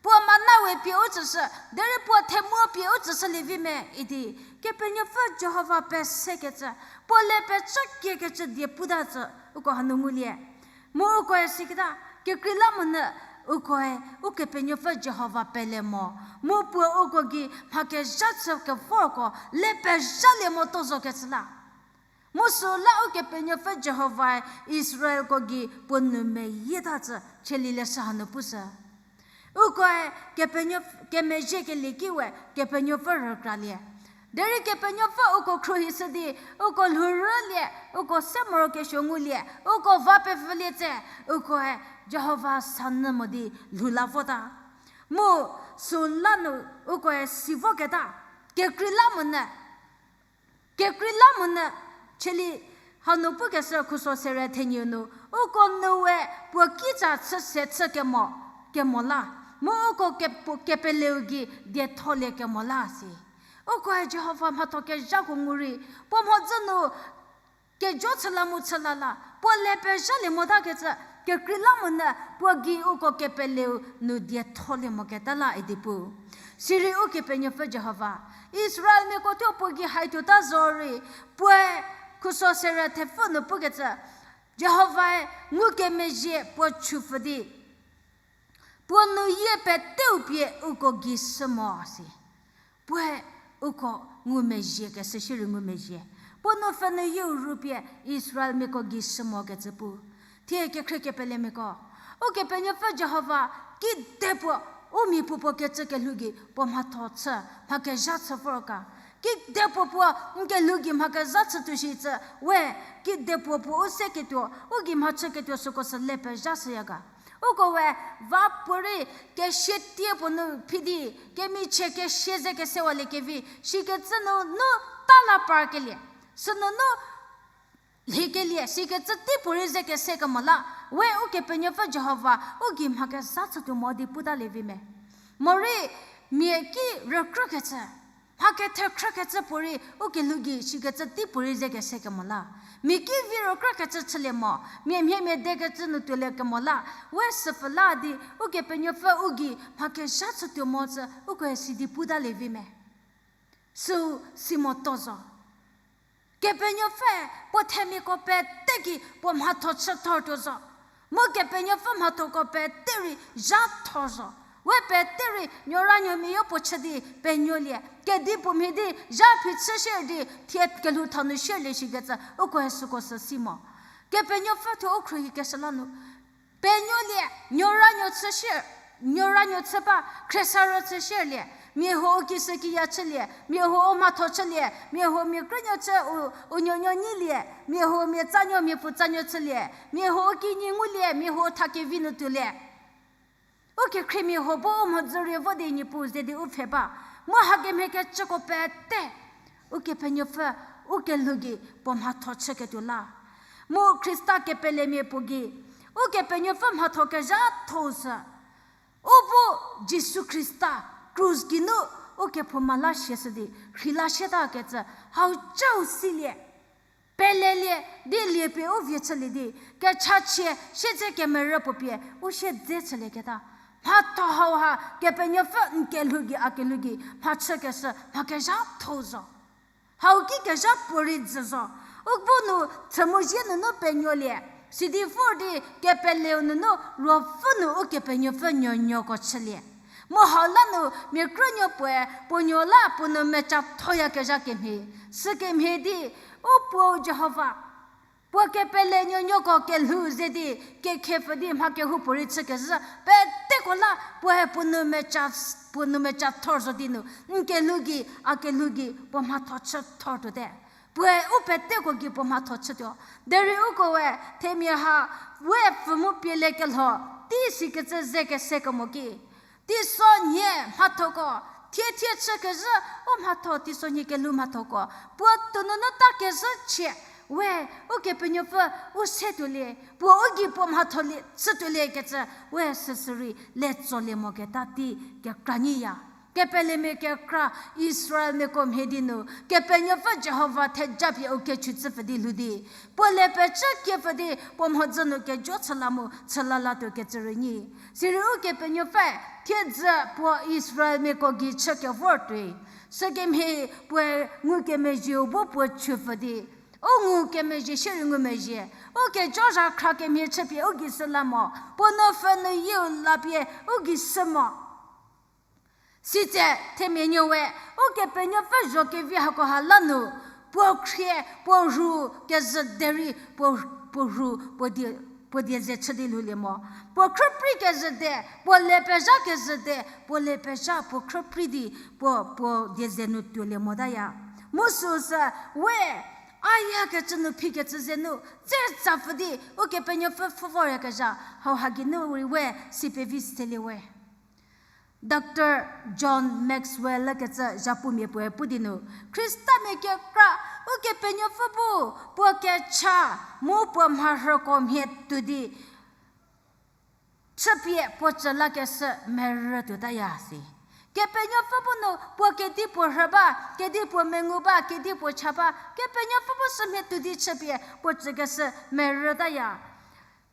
Puo manawe pie u tsüshü, derei puo themuo pie u tsüshülie vi me idi, Kepenuopfü Jihova pesekecü, puo le pecü kiekecü die puta tsü, uko hanu ngulie. Mu ukoe siketa, kekreilamonyü ukoe Ukepenuopfü Jihova pele mo, mu puo uko gei mha kezha chü kevorko le pezhalie motuo zokecü la. Mu süla Ukepenuopfü Jihovae Israelko gei puo nou meyieta tsü cheli leshü hanu pushü. Ukoe Kepenuopf-, kemezhiekelie ki we Kepenuopfü rükralie. Derei Kepenuopfü uko khruohishü di, uko lhourülie, uko se morokesuo ngulie, uko va pevülie tse, ukoe Jihova sanyü mo di lhou la vota. Mu süla nu ukoe si voketa, kekreilamonyü, kekreilamonyü, cheli hanu pukeshü khuso sere thenie nu, uko noue puo kitsa chü se chü kemo, kemo la, mu uko ke-, puo kepeleu gei dietholie kemo la si. Ukoe Jihova mhatho kezhako ngu rei, puo mhodzü nu kejo chüla mu chüla la, puo le pezhalie motakecü, kekreilamonyü puo gei uko kepeleu nu dietholie moketa la idi pu. Sirei Ukepenuopfü Jihova, Israelmiako thuo puo gei haituota zorei, puoe khuso sere thepfü nu pukecü, Jihovae ngukemezhie puo chupfü di, puo nu yie peteu pie uko gei shü mo si. Puoe uko ngumezhiekeshü shierei ngumezhie. Puo nu pfhünu yieu ru pie Israelmiako gei shü mokecü pu. Thie kekhrie kepelemiako, Ukepenuopfü Jihova, kedipuo u mia puopuo kecü kelhou gei puo mhatho chü, mha kezha chü vorka. Kedipuo puo n kelhou gei mha kezha chütuo shicü, we, kedipuo puo u seketuo, u gei mha chüketuo süko sü le pezha shüya ga. Uko we, va puorei kesia tie puo nu phi di, kemichie kesia ze kesewaliekevi, shikecü nunu ta la parkelie. Sünunu lhikelie, shikecü tei puorei ze kese kemo la, we Ukepenuopfü Jihova, u gei mha kezha chütuo mo di putalie vi me. Morei, mia ki rükrükecü, mha kethekhrükecü puorei, u kelhou gei shikecü tei puorei ze kese kemo la. Mia ki vi rükrükecü chülie mo, mia mhie mia dekecü nu tuolie kemo la, we süpfü la di, Ukepenuopfü u gei mha kezha chütuo mo cü, uko si di putalie vi me. Süu si motuo zo. Kepenuopfü puo themiako pete gei puo mhatho chüthortuo zo. Mu Kepenuopfü mhathoko pete rei zha thor zo. We pete rei nuoranuomia yopuo chü di penuolie. Kedipuo mhie di zha phi chü shier di thie kelhou thanu shierlie shikecü uko süko sü si mo. Kepenuopfü thuo u khruohikeshü la nu penuolie, nuoranuo chü shier, nuoranuo chü ba, khriesarü chü shierlie, mia huo u kishükiya chülie, mia huo u mhatho chülie, mia huo mia krünuo chü u, u nuonuo nyilie, mia huo mia tsanuo mia puo tsanuo chülie, mia huo u kinyi ngulie, mia huo thakevi nu tuolie. Ukekhriemia huo bu u mhodzü rei vo di Niepuu ze di u pfhe ba. Mu hakemhie kecüko pete, Ukepenuopfü, u kelhou gei puo mhatho chüketuo la. Mu Khrista kepelemia puo gei, Ukepenuopfü mhatho kezhatho sü, u bu Jisu Khrista krus geinu u kephouma la siashü di rheila shietakecü hau cau silie. Pelelie, di lie pie u vie chülie di, kechachie siedze kemerü puo pie u siedze chülieketa. Mhatho hauha Kepenuopfü n kelhou gei a kelhou gei mhachükeshü mha kezhatho zo. Hau ki kezha puorei jü zo. U bu nu thümuzie nunu penuolie. Sidi vor di kepeleu nunu ruopfü nu Ukepenuopfü nuonuoko chülie. Mu hau la nu mia krünuo puoe puo nuo la puo nou mecathoyakezha kemhie. Sükemhie di, u puou Jihova, puo kepele nuonuoko kelhou ze di, kekhepfü di mha kehoupuorei chükezhü peteko la puoe puo nou meca, puo nou mecathor zo di nu, n kelhou gei, a kelhou gei puo mhatho chüthor tuote. Puoe u peteko gei puo mhatho chütuo. Derei ukoe themia ha we pfü mu pielekelho tei sikecü ze kese kemo ki, teisonhie mhathoko, thie thie chükezhü u mhatho, teisonhie kelhou mhathoko puo toununu ta kezhü chie, we Ukepenuopfü u se tuolie, puo u gei puo mhatho lie chütuoliekecü, we süsürei le tsolie moketa tei kekra nyiya. Kepelemia kekra Israelmiako mhie di nu, Kepenuopfü Jihova thejapie u kechü chüpfü di lhou di, puo le pecü kiepfü di puo mhodzü nu kejo chüla mu chüla latuo kecü rei nyi. Sirei Ukepenuopfü thiedzü puo Israelmiako gei chü kevor tuoi. Sükemhie puoe ngukemezhieu bu puo chüpfü di, u ngukemezhie shierei ngumezhie, u kejo zhakhra kemhie chüpie u gei shü la mo, puo nuopfü nu yieu lapie u gei shü mo. Sitse themia nuoe Ukepenuopfü zho kevi hakoha la nu, puo khrie, puo rhu kezhü derei puo, puo rhu, puo die, puo die ze chü di lhoulie mo. Puo khrüprei kezhü de, puo le pezha kezhü de, puo le pezha puo khrüprei di, puo, puo die ze nu tuolie motaya. Mu süsü, we, a yakecü nu phikecü ze nu, tse tsapfü di, Ukepenuopfü pfhü voryakezha, hauha geinu rei we, si pevi selie we. Doctor John Maxwell kecü zhapumia puoe pu di nu, Khristamia kekra, Ukepenuopfü bu, puo kecha, mu puo mharhüko mhie tuo di, chüpie puo tsü lakeshü merü tuotaya si. Kepenuopfü bu nu puo kedipuo rhü ba, kedipuo mengu ba, kedipuo cha ba, Kepenuopfü bu sümhie tuo di chüpie puo tsükeshü merütaya.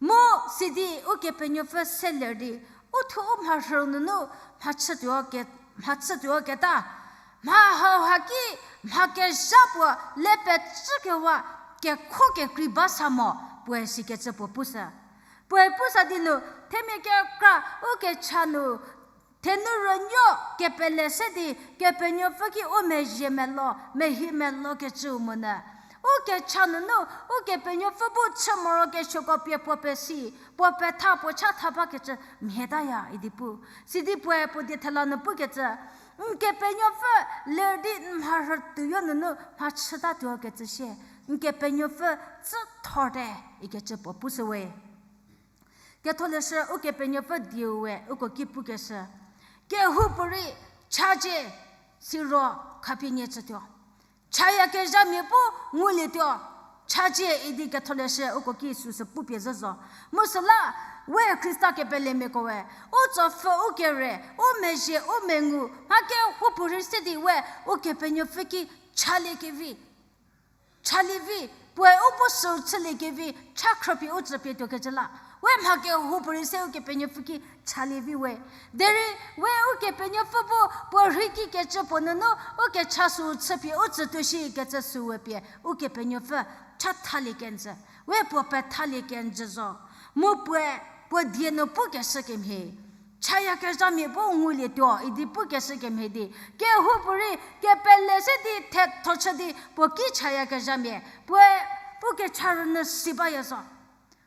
Mu sidi Ukepenuopfü seler di, u thuo u mharhü nunu mhachütuo ke, mhachütuo keta, mha hauha ki mha kezha puo le pecükewa kekho kekrei ba sa mo, puoe sikecü puo pushü. Puoe pusa di nu, themia kekra u kecha nu, thenu rünuo kepele se di, Kepenuopfü ki u mezhie melo, mehi melo kecüu monyü. U kecha nunu, Ukepenuopfü bu chü morokesuoko pie puo pesi, puo petha puo chatha bakecü mhietaya idi pu. Sidi puoe puo die thela nu pukecü, n Kepenuopfü ler di n mharhü tuoyo nunu mhachütatuo kecü sie, n Kepenuopfü tsüthorte ikecü puo pushüwe. Ketholeshü Ukepenuopfü dieu we uko ki pukeshü, kehoupuorei chacie, siro khapie nie chütuo. Chayakezhamia bu ngulietuo, chacie idi Ketholeshü uko ki süsü pupie zhü zo. Mu süla, we Khrista kepelemiakoe, u tsopfü u kere, u mezhie u mengu mha kehoupuorei se di we Ukepenuopfü ki chaliekevi, chalievi, puoe u bu süu chüliekevi cha khrüpie u tsüpie tuokecü la, we mha kehoupuorei se Ukepenuopfü ki chalievi we. Derei we Ukepenuopfü bu puo rhei kikecü puo nunu u kecha süu chüpie u tsütuo shikecü süu we pie Ukepenuopfü chathalie kenjü, we puo pethalie kenjü zo. Mu puoe puo die nu pukeshü kemhie, chayakezhamia bu ngulietuo idi pukeshü kemhie di, kehoupuorei kepele se di thetho chü di puo ki chayakezhamia, puoe puo kecha rünyü si baya zo.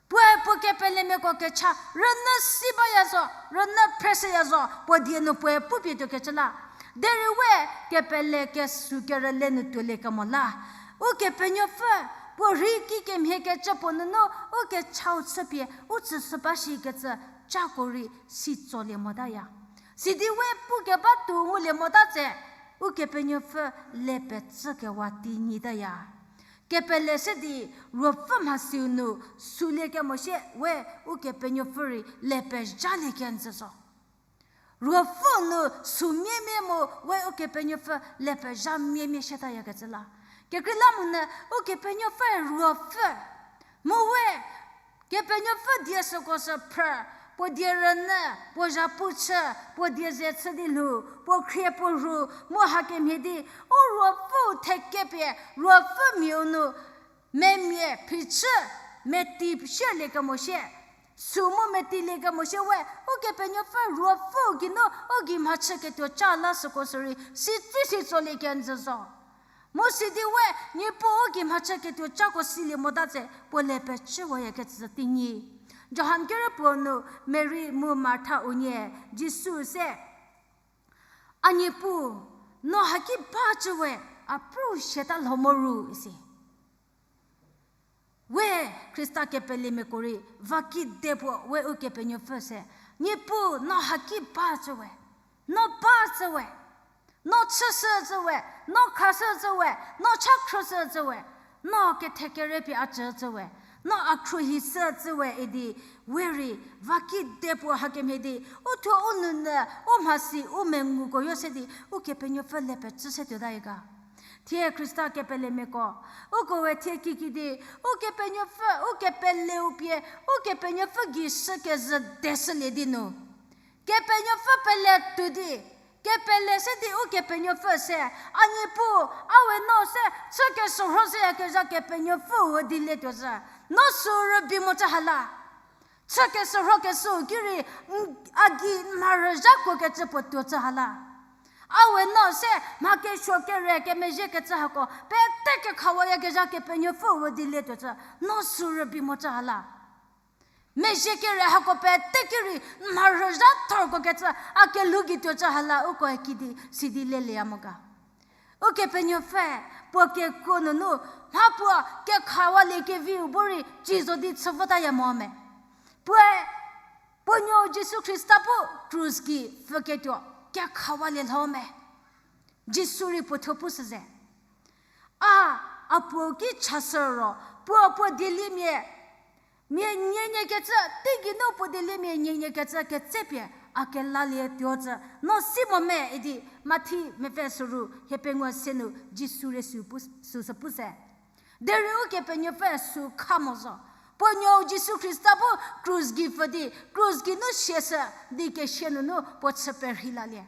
Puoe puo kepelemiako kecha rünyü si baya zo, rünyü phreshüya zo, puo die nu puoe pupie tuokecü la. Derei we kepele kesü kerüle nu tuoliekemo la, Ukepenuopfü puo rhei kikemhie kecü puo nunu u kechau chüpie u tsüshü ba shikecü cako rei si tsolie motaya. Sidi we pukeba tuo ngulie mota tse, Ukepenuopfü le pecükewa tei nyitaya. Kepele se di ruopfü mhasiu nu süliekemo sie we Ukepenuopfü rei le pezhalie kenjü zo. Ruopfü nu sü miemie mu we Ukepenuopfü le pezha miemie siatayakecü la. Kekreilamonyü Ukepenuopfü Ruopfü. Mu we, Kepenuopfü die süko sü phrü, puo die rünyü, puo zhapu chü, puo die ze chü di lhou, puo khrie puo rhu, mu hakemhie di, u Ruopfüu thekepie, Ruopfü miau nu, memia phichü, meti shierlie kemo shie, süu mu metilie kemo shie we, Ukepenuopfü Ruopfüu geinu, u gei mhachüketuo ca la süko sürei, sitsi si tsolie kenjü zo. Mu sidi we, Niepuu u gei mhachüketuo cako silie mota tse, puo le pecüwayakecü teinyi. Johan kerü puo nu, Mari mu Martha unie, Jisu se, A Niepuu, no haki bacü we, a pru siata lho mo ru isi. We Khrista kepelemiako rei, va kidepuo we Ukepenuopfü se, Niepuu, no haki bacü we, no bacü we, no chüshücü we, no khashücü we, no cha khruoshücü we, no kethekere pie a cücü we, no a khruohishücü we idi, we rei, va kidepuo hakemhie di, u thuo u nounyü, u mhasi, u menguko yo se di, Ukepenuopfü le pecü se tuota ga. Thie Khrista kepelemiako, uko we thie kikidi, Ukepenuopfü, u kepeleu pie, Ukepenuopfü gei shü kezhü deshülie di nu. Kepenuopfü pele tuo di, kepele se di Ukepenuopfü se, A Niepuu, a we no se, chü keshürhoshüyakezha Kepenuopfüu di le tuo zhü. No süu rübei mocü hala. Chü keshürhokeshüu ki rei, a gei mharüzha kuokecü puo tuo cü hala. A we no se, mha kesuo kere kemezhiekecü hako, pete kekhawayakezha Kepenuopfüu di le tuo cü, no süu rübei mocü hala. Mezhie kere hako pete ki rei, mharüzha thorkokecü, a kelhou gei tuo cü hala, uko kidi, sidi lelieya mo ga. Ukepenuopfü, puo kekuo nunu, mha puo kekhawalie keviu bu rei, ci zo di chü votaya mo me. Puoe, puo nuou Jisu Khrista bu krus gei pfüketuo, kekhawalie lho me. Jisu rei puo thuo pushü ze. A, a puo ki chashü ro, puo puo dieliemia, mia nyienyie kecü, teigei nu puo dieliemia nyienyie kecü ketsepie, a kelalie tuo cü, no si mo me idi, Mathi mepfü soru, hiepengou se nu, Jisu rei süu pu, süu sü pu se. Derei Ukepenuopfü süu kha mo zo. Puo nuou Jisu Khrista bu krus gei pfü di, krus gei nu siashü di kesia nunu puo chü perhei lalie.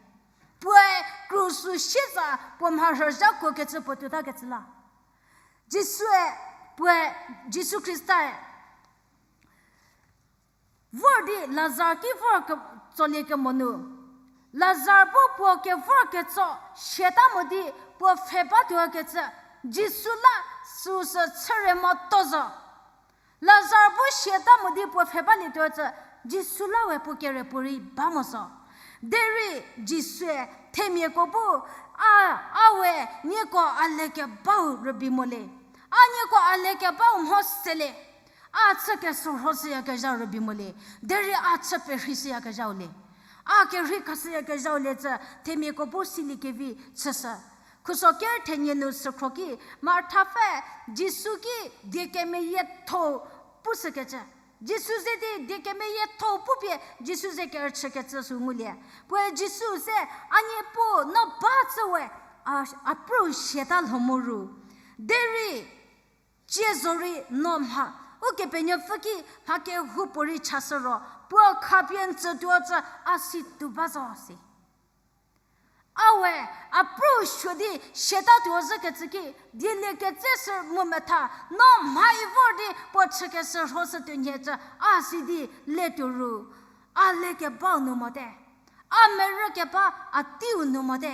Puoe krus sü sietsa puo mharüzha kuokecü puo tuotakecü la. Jisue, puoe, Jisu Khristae, vor di Lazar ki vor ke-, tsolie kemo nu. Lazar bu puo kevor ketso, siata mo di puo pfhe batuokecü, Jisu la süu sü chüre motuo zo. Lazar bu siata mo di puo pfhe balietuo cü, Jisu la we puo kere puorei ba mo zo. Derei Jisue themiako bu, a, a we nieko a lekebau rübei mo le. A nieko a lekebau mho se le. A chü keshürhoshüyakezhau rübei mo le. Derei a chü perheishüyakezhau le. A kerhei khashüyakezhau le cü themiako bu siliekevi chüshü. Khuso ker thenie nu sükhro ki, Martha pfü Jisu ki die kemeyietho pushükecü. Jisu ze di die kemeyietho pupie Jisu ze kerüchükecü sü ngulie. Puoe Jisu se, A Niepuu, no bacü we, a, a pru siata lho mo ru. Derei, cie zorei no mha, Ukepenuopfü ki mha kehoupuorei chashü ro, puo khapie n tsütuo cü a si tuo ba zo si. A we, a pru suo di siatatuo zhükecü ki, dielieketse sü mu metha, no mha i vor di puo chükeshürhoshü tuonhie cü a si di letuo ru, a lekebau nu mote. A merü keba a teiu nu mote.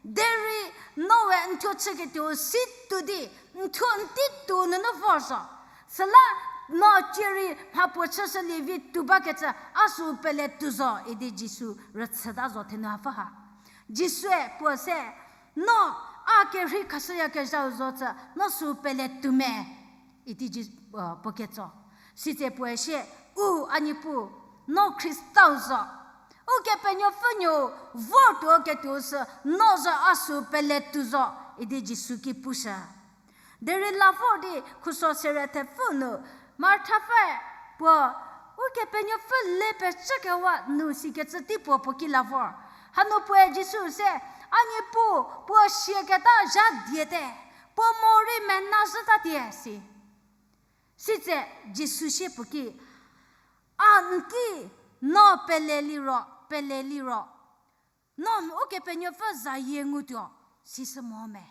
Derei no we n thuo chüketuo si tuo di, n thuo n tei tuo nunu vor zo. Süla no cie rei mhapuo chüshülie vi tuo bakecü a süu pele tuo zo idi Jisu rüchüta zo thenu hapfü ha. Jisue puo se, no a kerhei khashüyakezhau zo cü no süu pele tuo me idi Ji-, puo ketso. Sitse puoe sie, U a Niepuu, no Khristau zo. Ukepenuopfü Nuou vortuo ketuo sü no zo a süu pele tuo zo idi Jisu ki pushü. Derei la vor di khuso sere thepfü nu, Martha pfü puo, Ukepenuopfü le pecükewa nu sikecü tei puo puo ki la vor. Hanu puoe Jisu se, A Niepuu, puo siaketa zha diete. Puo morei mena zhütatie si. Sitse Jisu sie puo ki, A n ki, no pele liro, pele liro, no Ukepenuopfü zayie ngutuo, sisü mo me.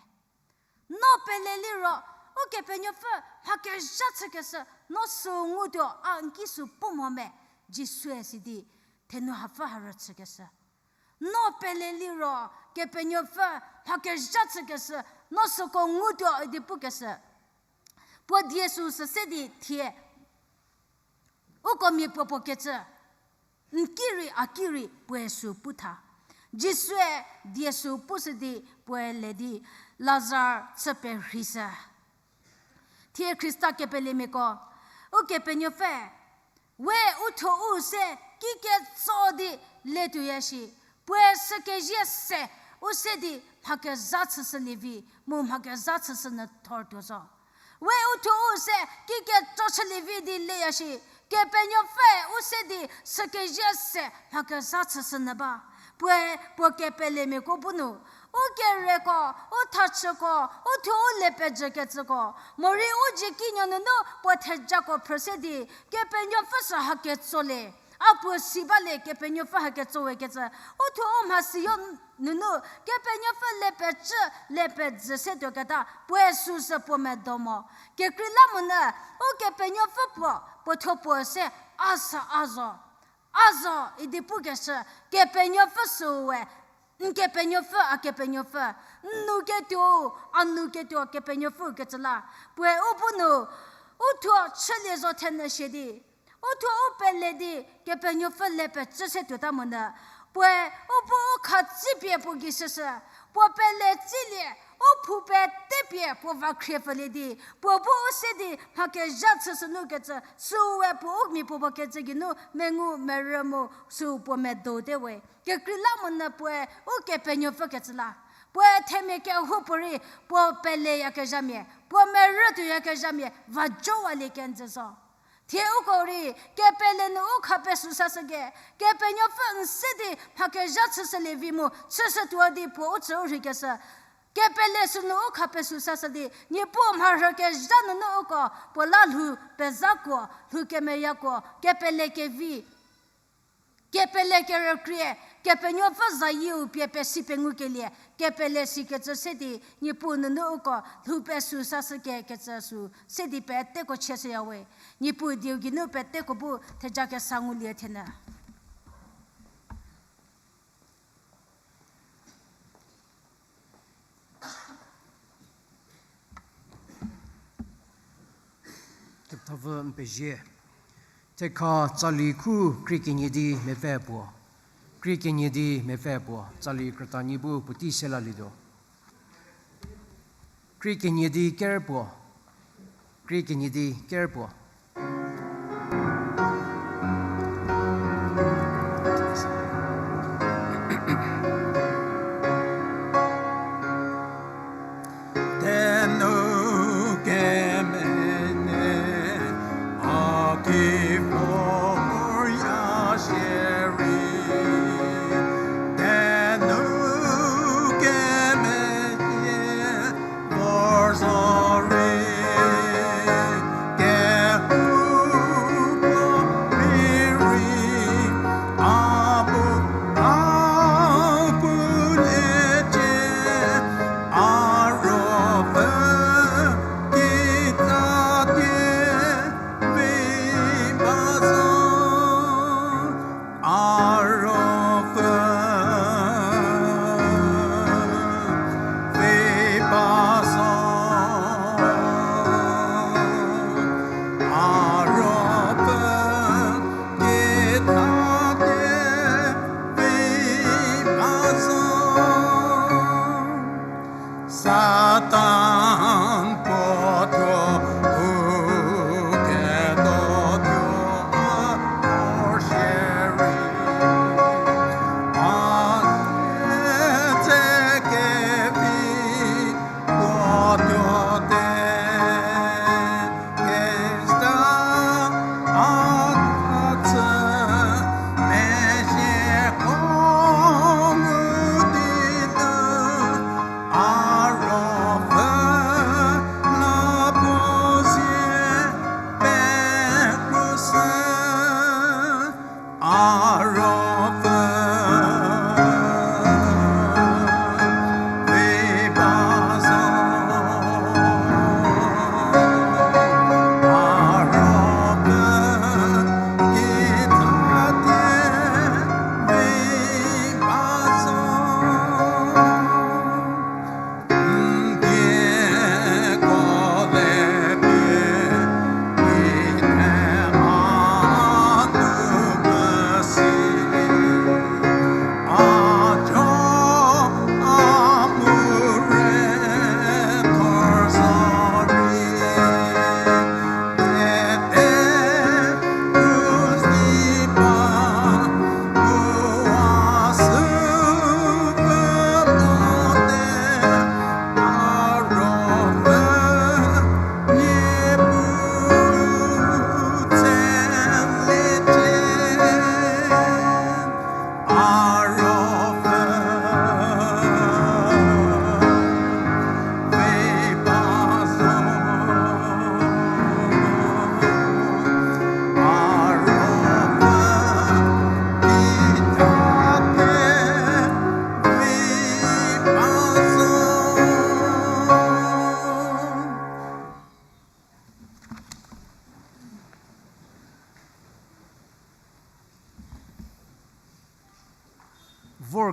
No pele liro, Ukepenuopfü mha kezha chükeshü, no süu ngutuo, a n ki sü pu mo me, Jisue sidi, thenu hapfü harü chükeshü. No pele liro, Kepenuopfü mha kezha chükeshü, no süko ngutuo idi pukeshü. Puo die sü sü se di thie, uko mia puo puo kecü, n ki rei a ki rei puoe sü pu tha. Jisue die sü pushü di puoe le di Lazar chü perheishü. Thie Khrista kepelemiako, Ukepenuopfü, we uthuo u se kiketso di letuoya shi, puoe sükezie se u se di mha kezha chüshülievi, mu mha kezha chüshünyü thor tuo zo. We uthuo u se kiketso chülievi di leya shi, Kepenuopfü u se di sükezie se mha kezha chüshünyü ba. Puoe puo kepelemiako bu nu, u kereko, u thachüko, uthuo u le pejükecüko, morei u dzie kinuo nunu puo thejako phrü se di, Kepenuopfü sü haketso le, a puo si ba le Kepenuopfü haketso we kecü, uthuo u mhasiyo nunu Kepenuopfü le pecü, le pejü se tuoketa puoe süsü puo medo mo. Kekreilamonyü, Ukepenuopfü puo, puo thuo puo se, a sü a zo. A zo idi pukeshü, Kepenuopfü süu we, n Kepenuopfü, a Kepenuopfü, n nou ketuou, a nou ketuo Kepenuopfü kecü la. Puoe u bu nu, uthuo chülie zo thenyü shie di, uthuo u pele di Kepenuopfü le pecü se tuota monyü, puoe u bu u khatsipie puo gei shüshü, puo pele tsilie, u phou petepie puo va khrie pfülie di, puo bu u se di mha kezha chüshünu kecü, süu we puo u mia puo puo kecü geinu mengu merü mu süu puo medo te we. Kekreilamonyü puoe Ukepenuopfü kecü la. Puoe themia kehoupuorei puo peleyakezhamia, puo merü tuoyakezhamia, va jowalie kenjü zo. Thie uko rei, kepele nu u kha pesü sashüke, Kepenuopfü n se di mha kezha chüshülievi mu, chüshütuo di puo u tsü u rheikeshü. Kepele sünu u kha pesü sashü di, Niepuu mharhü kezha nunu uko, puo la lhou pezakuo, lhou kemeyakuo, kepele kevi, kepele kerükrie, Kepenuopfü zayieu pie pesi pengukelie, kepele sikecü se di, Niepuu nunu uko, lhou pesü sashüke kecü sü, se di peteko chieshüya we. Niepuu dieu geinu peteko bu theja kesa ngulie thenyü. Kepethapfü n pezie. Thekha tsali khu krie kenie di mepfü puo. Krie kenie di mepfü puo. Tsali krüta nie bu puotei se lalietuo. Krie kenie di ker puo. Krie kenie di ker puo. Thenu kemenei a ki vor ya shierei, thenu kemeyie vor zorei, ke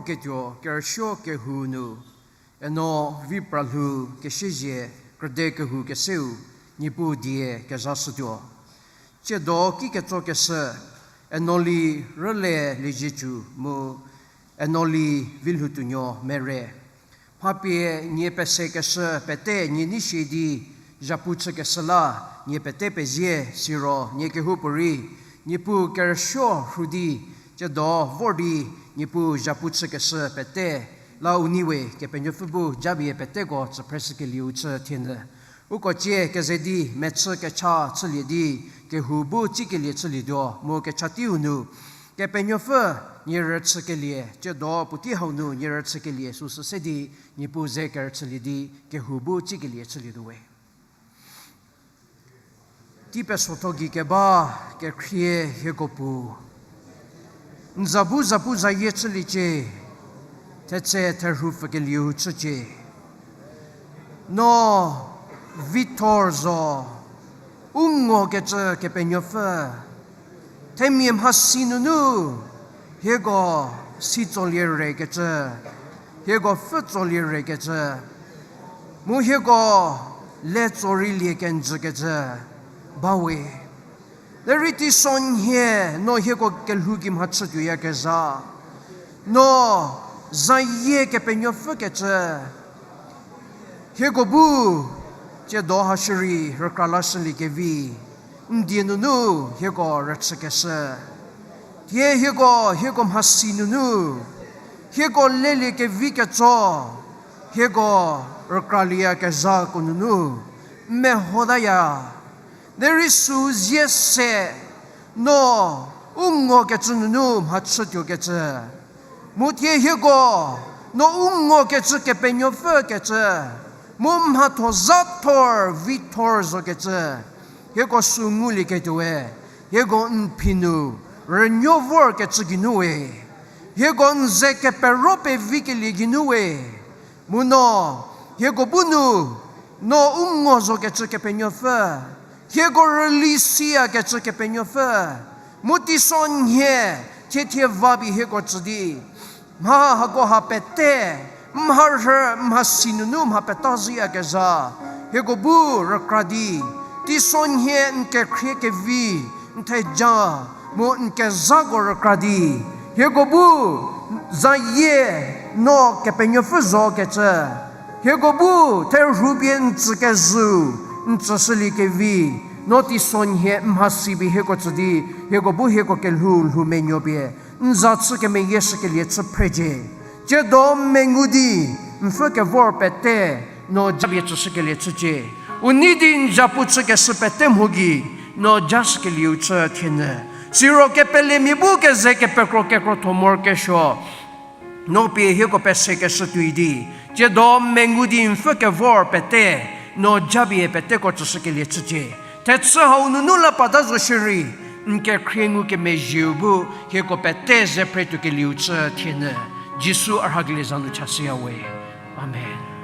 Ketuo kerüsuo kehou nu, eno vi pralhou keshüzie krüde kehou keseu, Niepuu die kezhashütuo. Tsiedo ki ketsokeshü, eno li rüle lieziecü mu, eno li vilhoutuonuo mere. Mha pie nie pesekeshü pete nie nei shie di, zhapu chükeshü la, nie pete pezie siro nie kehoupuorei, Niepuu kerüsuo rhu di, tsiedo vor di, Niepuu zhapu chükeshü pete, la u nei we Kepenuopfü bu japie peteko tsüphreshükelieu chü thienyü. Uko cie keze di mechü kecha chülie di, kehou bu tsikelie chülietuo mu kecha teiu nu, Kepenuopfü nie rüchükelie, tsiedo puotei hau nu nie rüchükelie süsü se di, Niepuu ze kerüchülie di, kehou bu tsikelie chülietuo we. Tei pesotho gei keba kekhrie hieko Pu. N za bu zapuzayie chüliecie, thetse therhu pfükelieu chücie. No vithor zo, u ngokecü Kepenuopfü, themia mhasi nunu, hieko si tsolie rekecü, hieko pfü tsolie rekecü, mu hieko le tso rei lie kenjükecü, ba we. Derei teisonhie no hieko kelhou gei mhachütuoyakezha. No zayie Kepenuopfükecü. Hieko bu, tsiedo ha shierei rükra lashüliekevi, n die nunu hieko rüchükeshü. Thie hieko, hieko mhasi nunu, hieko lelie kevi ketso, hieko rükralieyakezhako nunu, n mehotaya. Derei süu zie se, no u ngokecü nunu mhachütuokecü. Mu thie hieko, no u ngokecü Kepenuopfükecü, mu mhatho zathor vithor zokecü, hieko süu ngulieketuowe, hieko n phi nu rünuo vorkecü geinu we, hieko n ze kepero pevikelie geinu we, mu no, hieko bu nu, no u ngo zokecü Kepenuopfü, hieko rüli siyakecü Kepenuopfü, mu teisonhie, thie thie va pie hieko tsü di, mha hako ha pete, mharhü mhasi nunu mha peta zhüyakezha, hieko bu rükra di, teisonhie n kekhrie kevi, n theja, mu n kezhako rükra di, hieko bu zayie no Kepenuopfü zokecü, hieko bu therhu pie n tsükezhüu, n tsüshüliekevi, no teisonhie n mhasi pie hieko tsü di, hieko bu hieko kelhou lhou menuo pie n za chü kemeyieshükelie chü phrecie. Tsiedo mengu di, n pfü kevor pete, no japie tsüshükelie chücie. U nei di n zhapu chükeshü pete mho gei, no jashükelieu chü thienyü. Siro kepelemia bu keze kepekro kekrotho morokesuo, no pie hieko pesekeshü tuoi di, tsiedo mengu di n pfü kevor pete, no japie peteko tsüshükelie chücie. Thechü hau nunu la pata zo shierei, n kekhrie ngukemezhieu bu hieko pete ze phretuokelieu chü thienyü. Jisu a rhakelie za nu chashüya we. Amen.